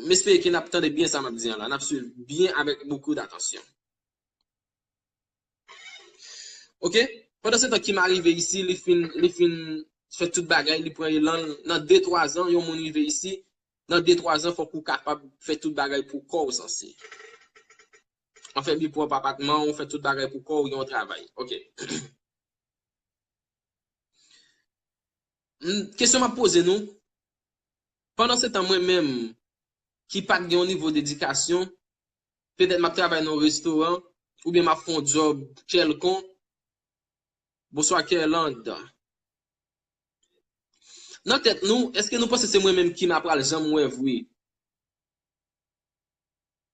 M espere ke n ap tande byen sa m ap di an la. N ap swiv byen avèk beaucoup d'attention. Oke? Pandan se tan Kima rive isi, li fin, li fin fè tout bagay, li pran elan l. Nan de, twa zan, yon moun rive isi, nan de, twa zan, fòk ou kapab fè tout bagay pou kò w sanse. Anfen, li pran apatman, ou fè tout bagay pou kò w, gen yon travay. Oke. M, kesyon m ap poze nou, pandan se tan mwen menm, ki pa t gen yon nivo dedikasyon, petèt m ap travay nan yon restoran, oubyen m ap fè yon djòb kèlkonk. Bonswa, Kerlande. Nan tèt nou, èske nou panse se mwen menm ki m ap pral janm wè vre?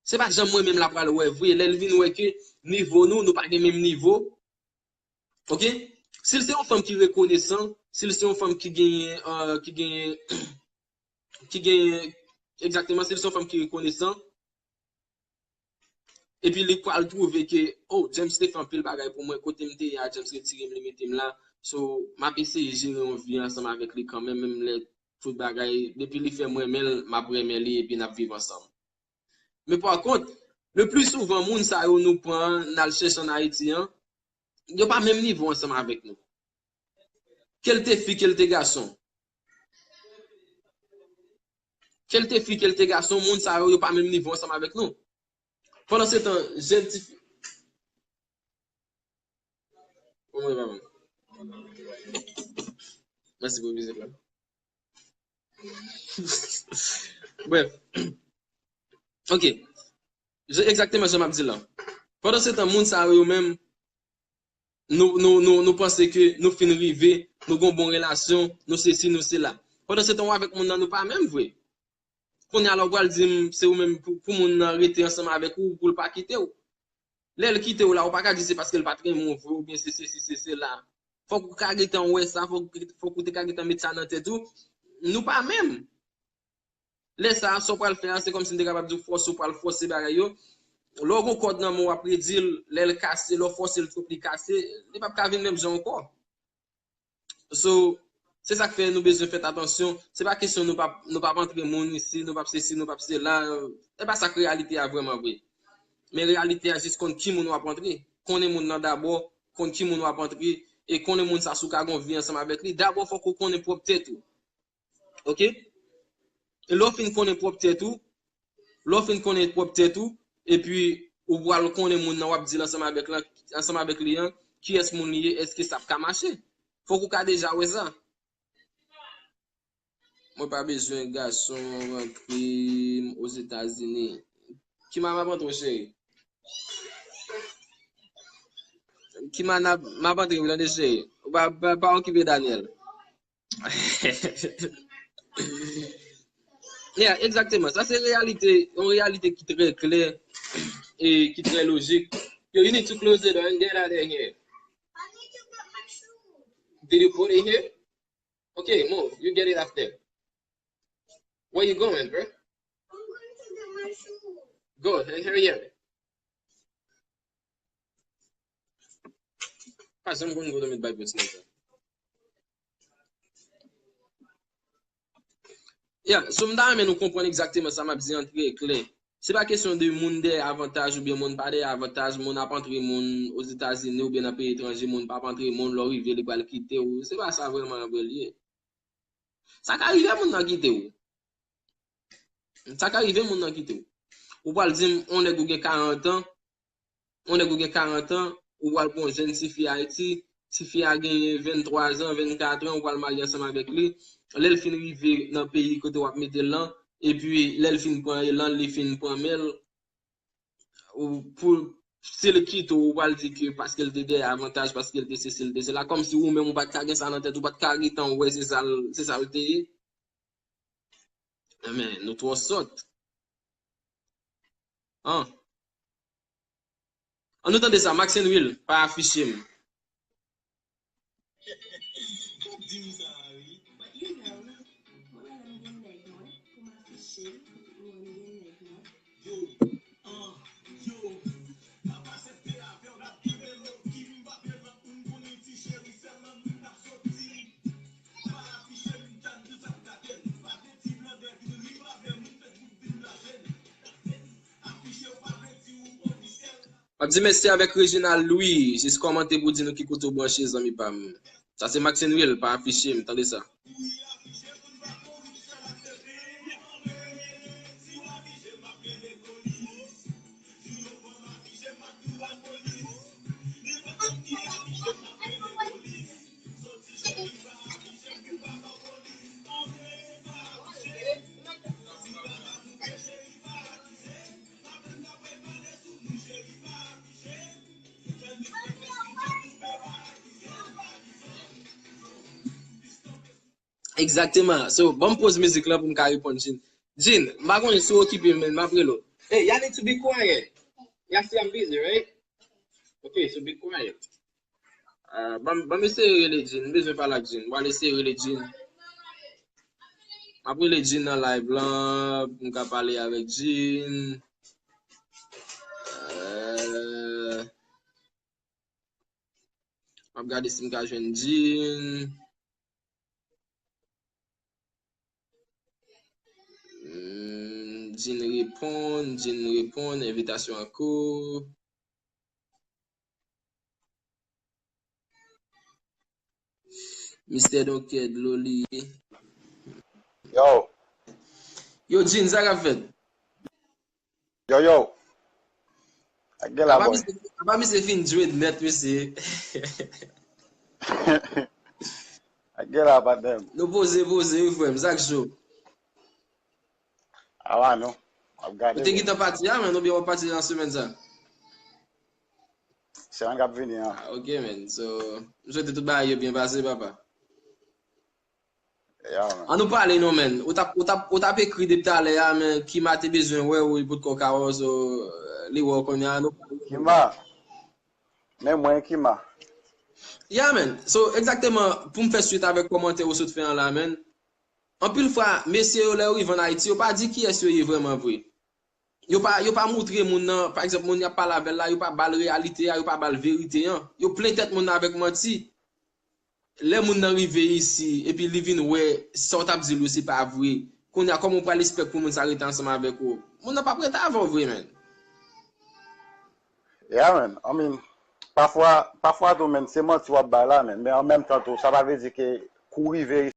Se pa janm mwen menm l ap pral wè vre. Lè l vin wè ke nivo nou, nou pa gen menm nivo. Oke? Si l se yon fanm ki rekonesan, si l se yon fanm ki genyen, euh, ki genyen, ki genyen, egzakteman, si l se yon fanm ki rekonesan, epi li pral twouve ke, oh, James te fè anpil bagay pou mwen, kote m te ye a, James retire m, li mete m la. So, m ap eseye jere yon vi ansanm avèk li kanmenm, menm lè tout bagay, depi li fè m renmen l, m ap renmen li, epi n ap viv ansanm. Men pa kont, le pli souvan, moun sa yo nou pran, n al chèche ann Ayiti an, yo pa menm nivo ansanm avèk nou. Ke l te fi, ke l te gason. Ke l te fi, ke l te gason, moun sa yo, yo pa menm nivo ansanm avèk nou. Pandan se tan, jèn ti fi. Kòman e pa bon? Mèsi pou mizik la. Brèf. Ok. Je, egzakteman jan m ap di la. Pandan se tan, moun sa yo menm, nou, nou, nou, nou panse ke nou fin rive, nou gon bon relasyon, nou sesi, nou sela. Pandan se tan, w avèk moun nan, nou pa menm vre. Kounye a la, w pral di m, se ou menm pou, pou moun nan rete ansanm avèk ou, pou l pa kite w. Lè l kite w la, ou pa ka di se paske l pa t renmen w vre, oubyen se sesi, se sela. Fòk ou ka gentan wè sa, fòk, fòk ou te ka gentan met sa nan tèt ou. Nou pa menm. Lè sa a, sa w pral fè a, se kòmsi m te kapab di w fòse, w pral fòse bagay yo. Lè w gon kòd nan men w, w ap redi l, lè l kase, lè w fòse l twòp, li kase, li p ap ka vin menm jan ankò. So, se sa k fè nou bezwen fè atansyon. Se pa kesyon nou p ap, nou p ap antre moun isi, nou p ap sesi, nou p ap sela. E pa sa k reyalite a vrèman vre. Men reyalite a jis konn ki moun w ap antre. Konnen moun nan dabò, konn ki moun w ap antre, e konnen moun sa si w ka gon vi ansanm avèk li. Dabò, fòk ou konnen pwòp tèt ou. Ok? E lè w fin konnen pwòp tèt ou, lè w fin konnen pwòp tèt ou, epi ou pral konnen moun nan w ap deal ansanm avèk lan, ansanm avèk li an, kiyès moun li ye, èske sa ap ka mache? Fòk ou ka deja wè sa. Mwen pa bezwen gason rantre m Ozetazini. Ki ma m ap rantre w, cheri? Ki ma n ap, m ap rantre w, tande, cheri? Ou pa, pa, pa okipe Daniel. Yeah, egzakteman. Sa se reyalite, yon reyalite ki trè klè e ki trè lojik. Yo, you need to close the door and get out of here. Did you put it here? Okay, move. You get it after. Where you going, bro? Go and hurry up. Pa janm konn kote met bay pwès konsa. Yeah, so m ta renmen nou konprann egzakteman sa m ap di an trè klè. Se pa kesyon de moun dèyè avantaj oubyen moun pa dèyè avantaj, moun ap antre moun Ozetazini oubyen nan peyi etranje, moun p ap antre moun, lè w rive li pral kite w. Se pa sa vrèman vre l ye. Sa ka rive moun nan kite w. Sa ka rive moun nan kite w. Ou pral di m, yon nèg ou gen karant an, yon nèg ou gen karant an, ou pral pran yon jèn tifi Ayiti, tifi a genyen venntwa zan, vennkat an, ou pral marye ansanm avèk li. Lè l fin rive nan peyi kote w ap mete l lan, epi lè l fin pran elan, li fin pran men l, ou, pou, si l kite w, ou pral di ke paske l te dèyè avantaj, paske l te sesi, l te sela, kòmsi ou menm ou pa t ka gen sa nan tèt, ou pa t ka gentan wè se sa l, se sa l te ye. Men, nou twò sòt. An. An nou tande sa, Max and Will, pa afiche m. M ap di mèsi avèk Reginald Louis, jis kòmante pou di nou ki kote w branche, zanmi pa m. Sa se Max and Will, pa afiche m, tande sa. Egzakteman. So, ban m poz mizik lan pou m ka reponn Jean. Jean, m pa konnen si w okipe, men m ap rele w. Hey, y'all need to be quiet. Y'all see I'm busy, right? Okay, so be quiet. Ah, ban m, ban m eseye rele Jean. M bezwen pale ak Jean. M pral eseye rele Jean. M ap rele Jean nan live lan, pou m ka pale avèk Jean. Euh, m ap gade si m ka jwenn Jean. Hmm, Jean reponn, Jean reponn, envitasyon ankò. Mistè Donkè, Dlo li ye. Yo, Yo, Jean, sa k ap fèt? yo, yo. Ak gen la, Apa boy. Misye, apa misye fin jwe nèt, mesye. Ak gen la, patnè m. Nou poze, poze, wi, frè m, sa k cho. Awa, non. Ap Ou gade, te men. Gentan pati a, men oubyen w ap pati nan semèn sa? Semèn k ap vini an. Ah, ok, men. So, m swete tout bagay yo byen pase, papa. Ya, man. An nou pale non, men. Ou t ap, ou t ap, ou t ap ekri depi talè a, men Kima te bezwen wè w, li potko ka wè w, so, li wè w kounye a, nou pale. Kima. Men mwen, Kima. Ya, men. So, egzakteman, pou m fè swit avèk kòmantè ou sot fè an la, men. Anpil fwa, mesye yo, lè yo rive ann Ayiti, yo pa di kiyès yo ye vrèman vre. Yo pa, yo pa moutre moun nan, pa egzanp, moun y ap pale avè l la, yo pa ba l reyalite a, yo pa ba l verite an. Yo plen tèt moun nan avèk manti. Lè moun nan rive isi, epi li vin wè sa w t ap di l yo, se pa vre. Kounye a, kòman w pral espèk pou moun sa rete ansanm avèk ou? Moun nan p ap rete avè w vre, men. Ya, man. I mean, pafwa, pafwa tou, men, se manti w ap bay la, men. Men an menm tan tou, sa pa vle di ke kou rive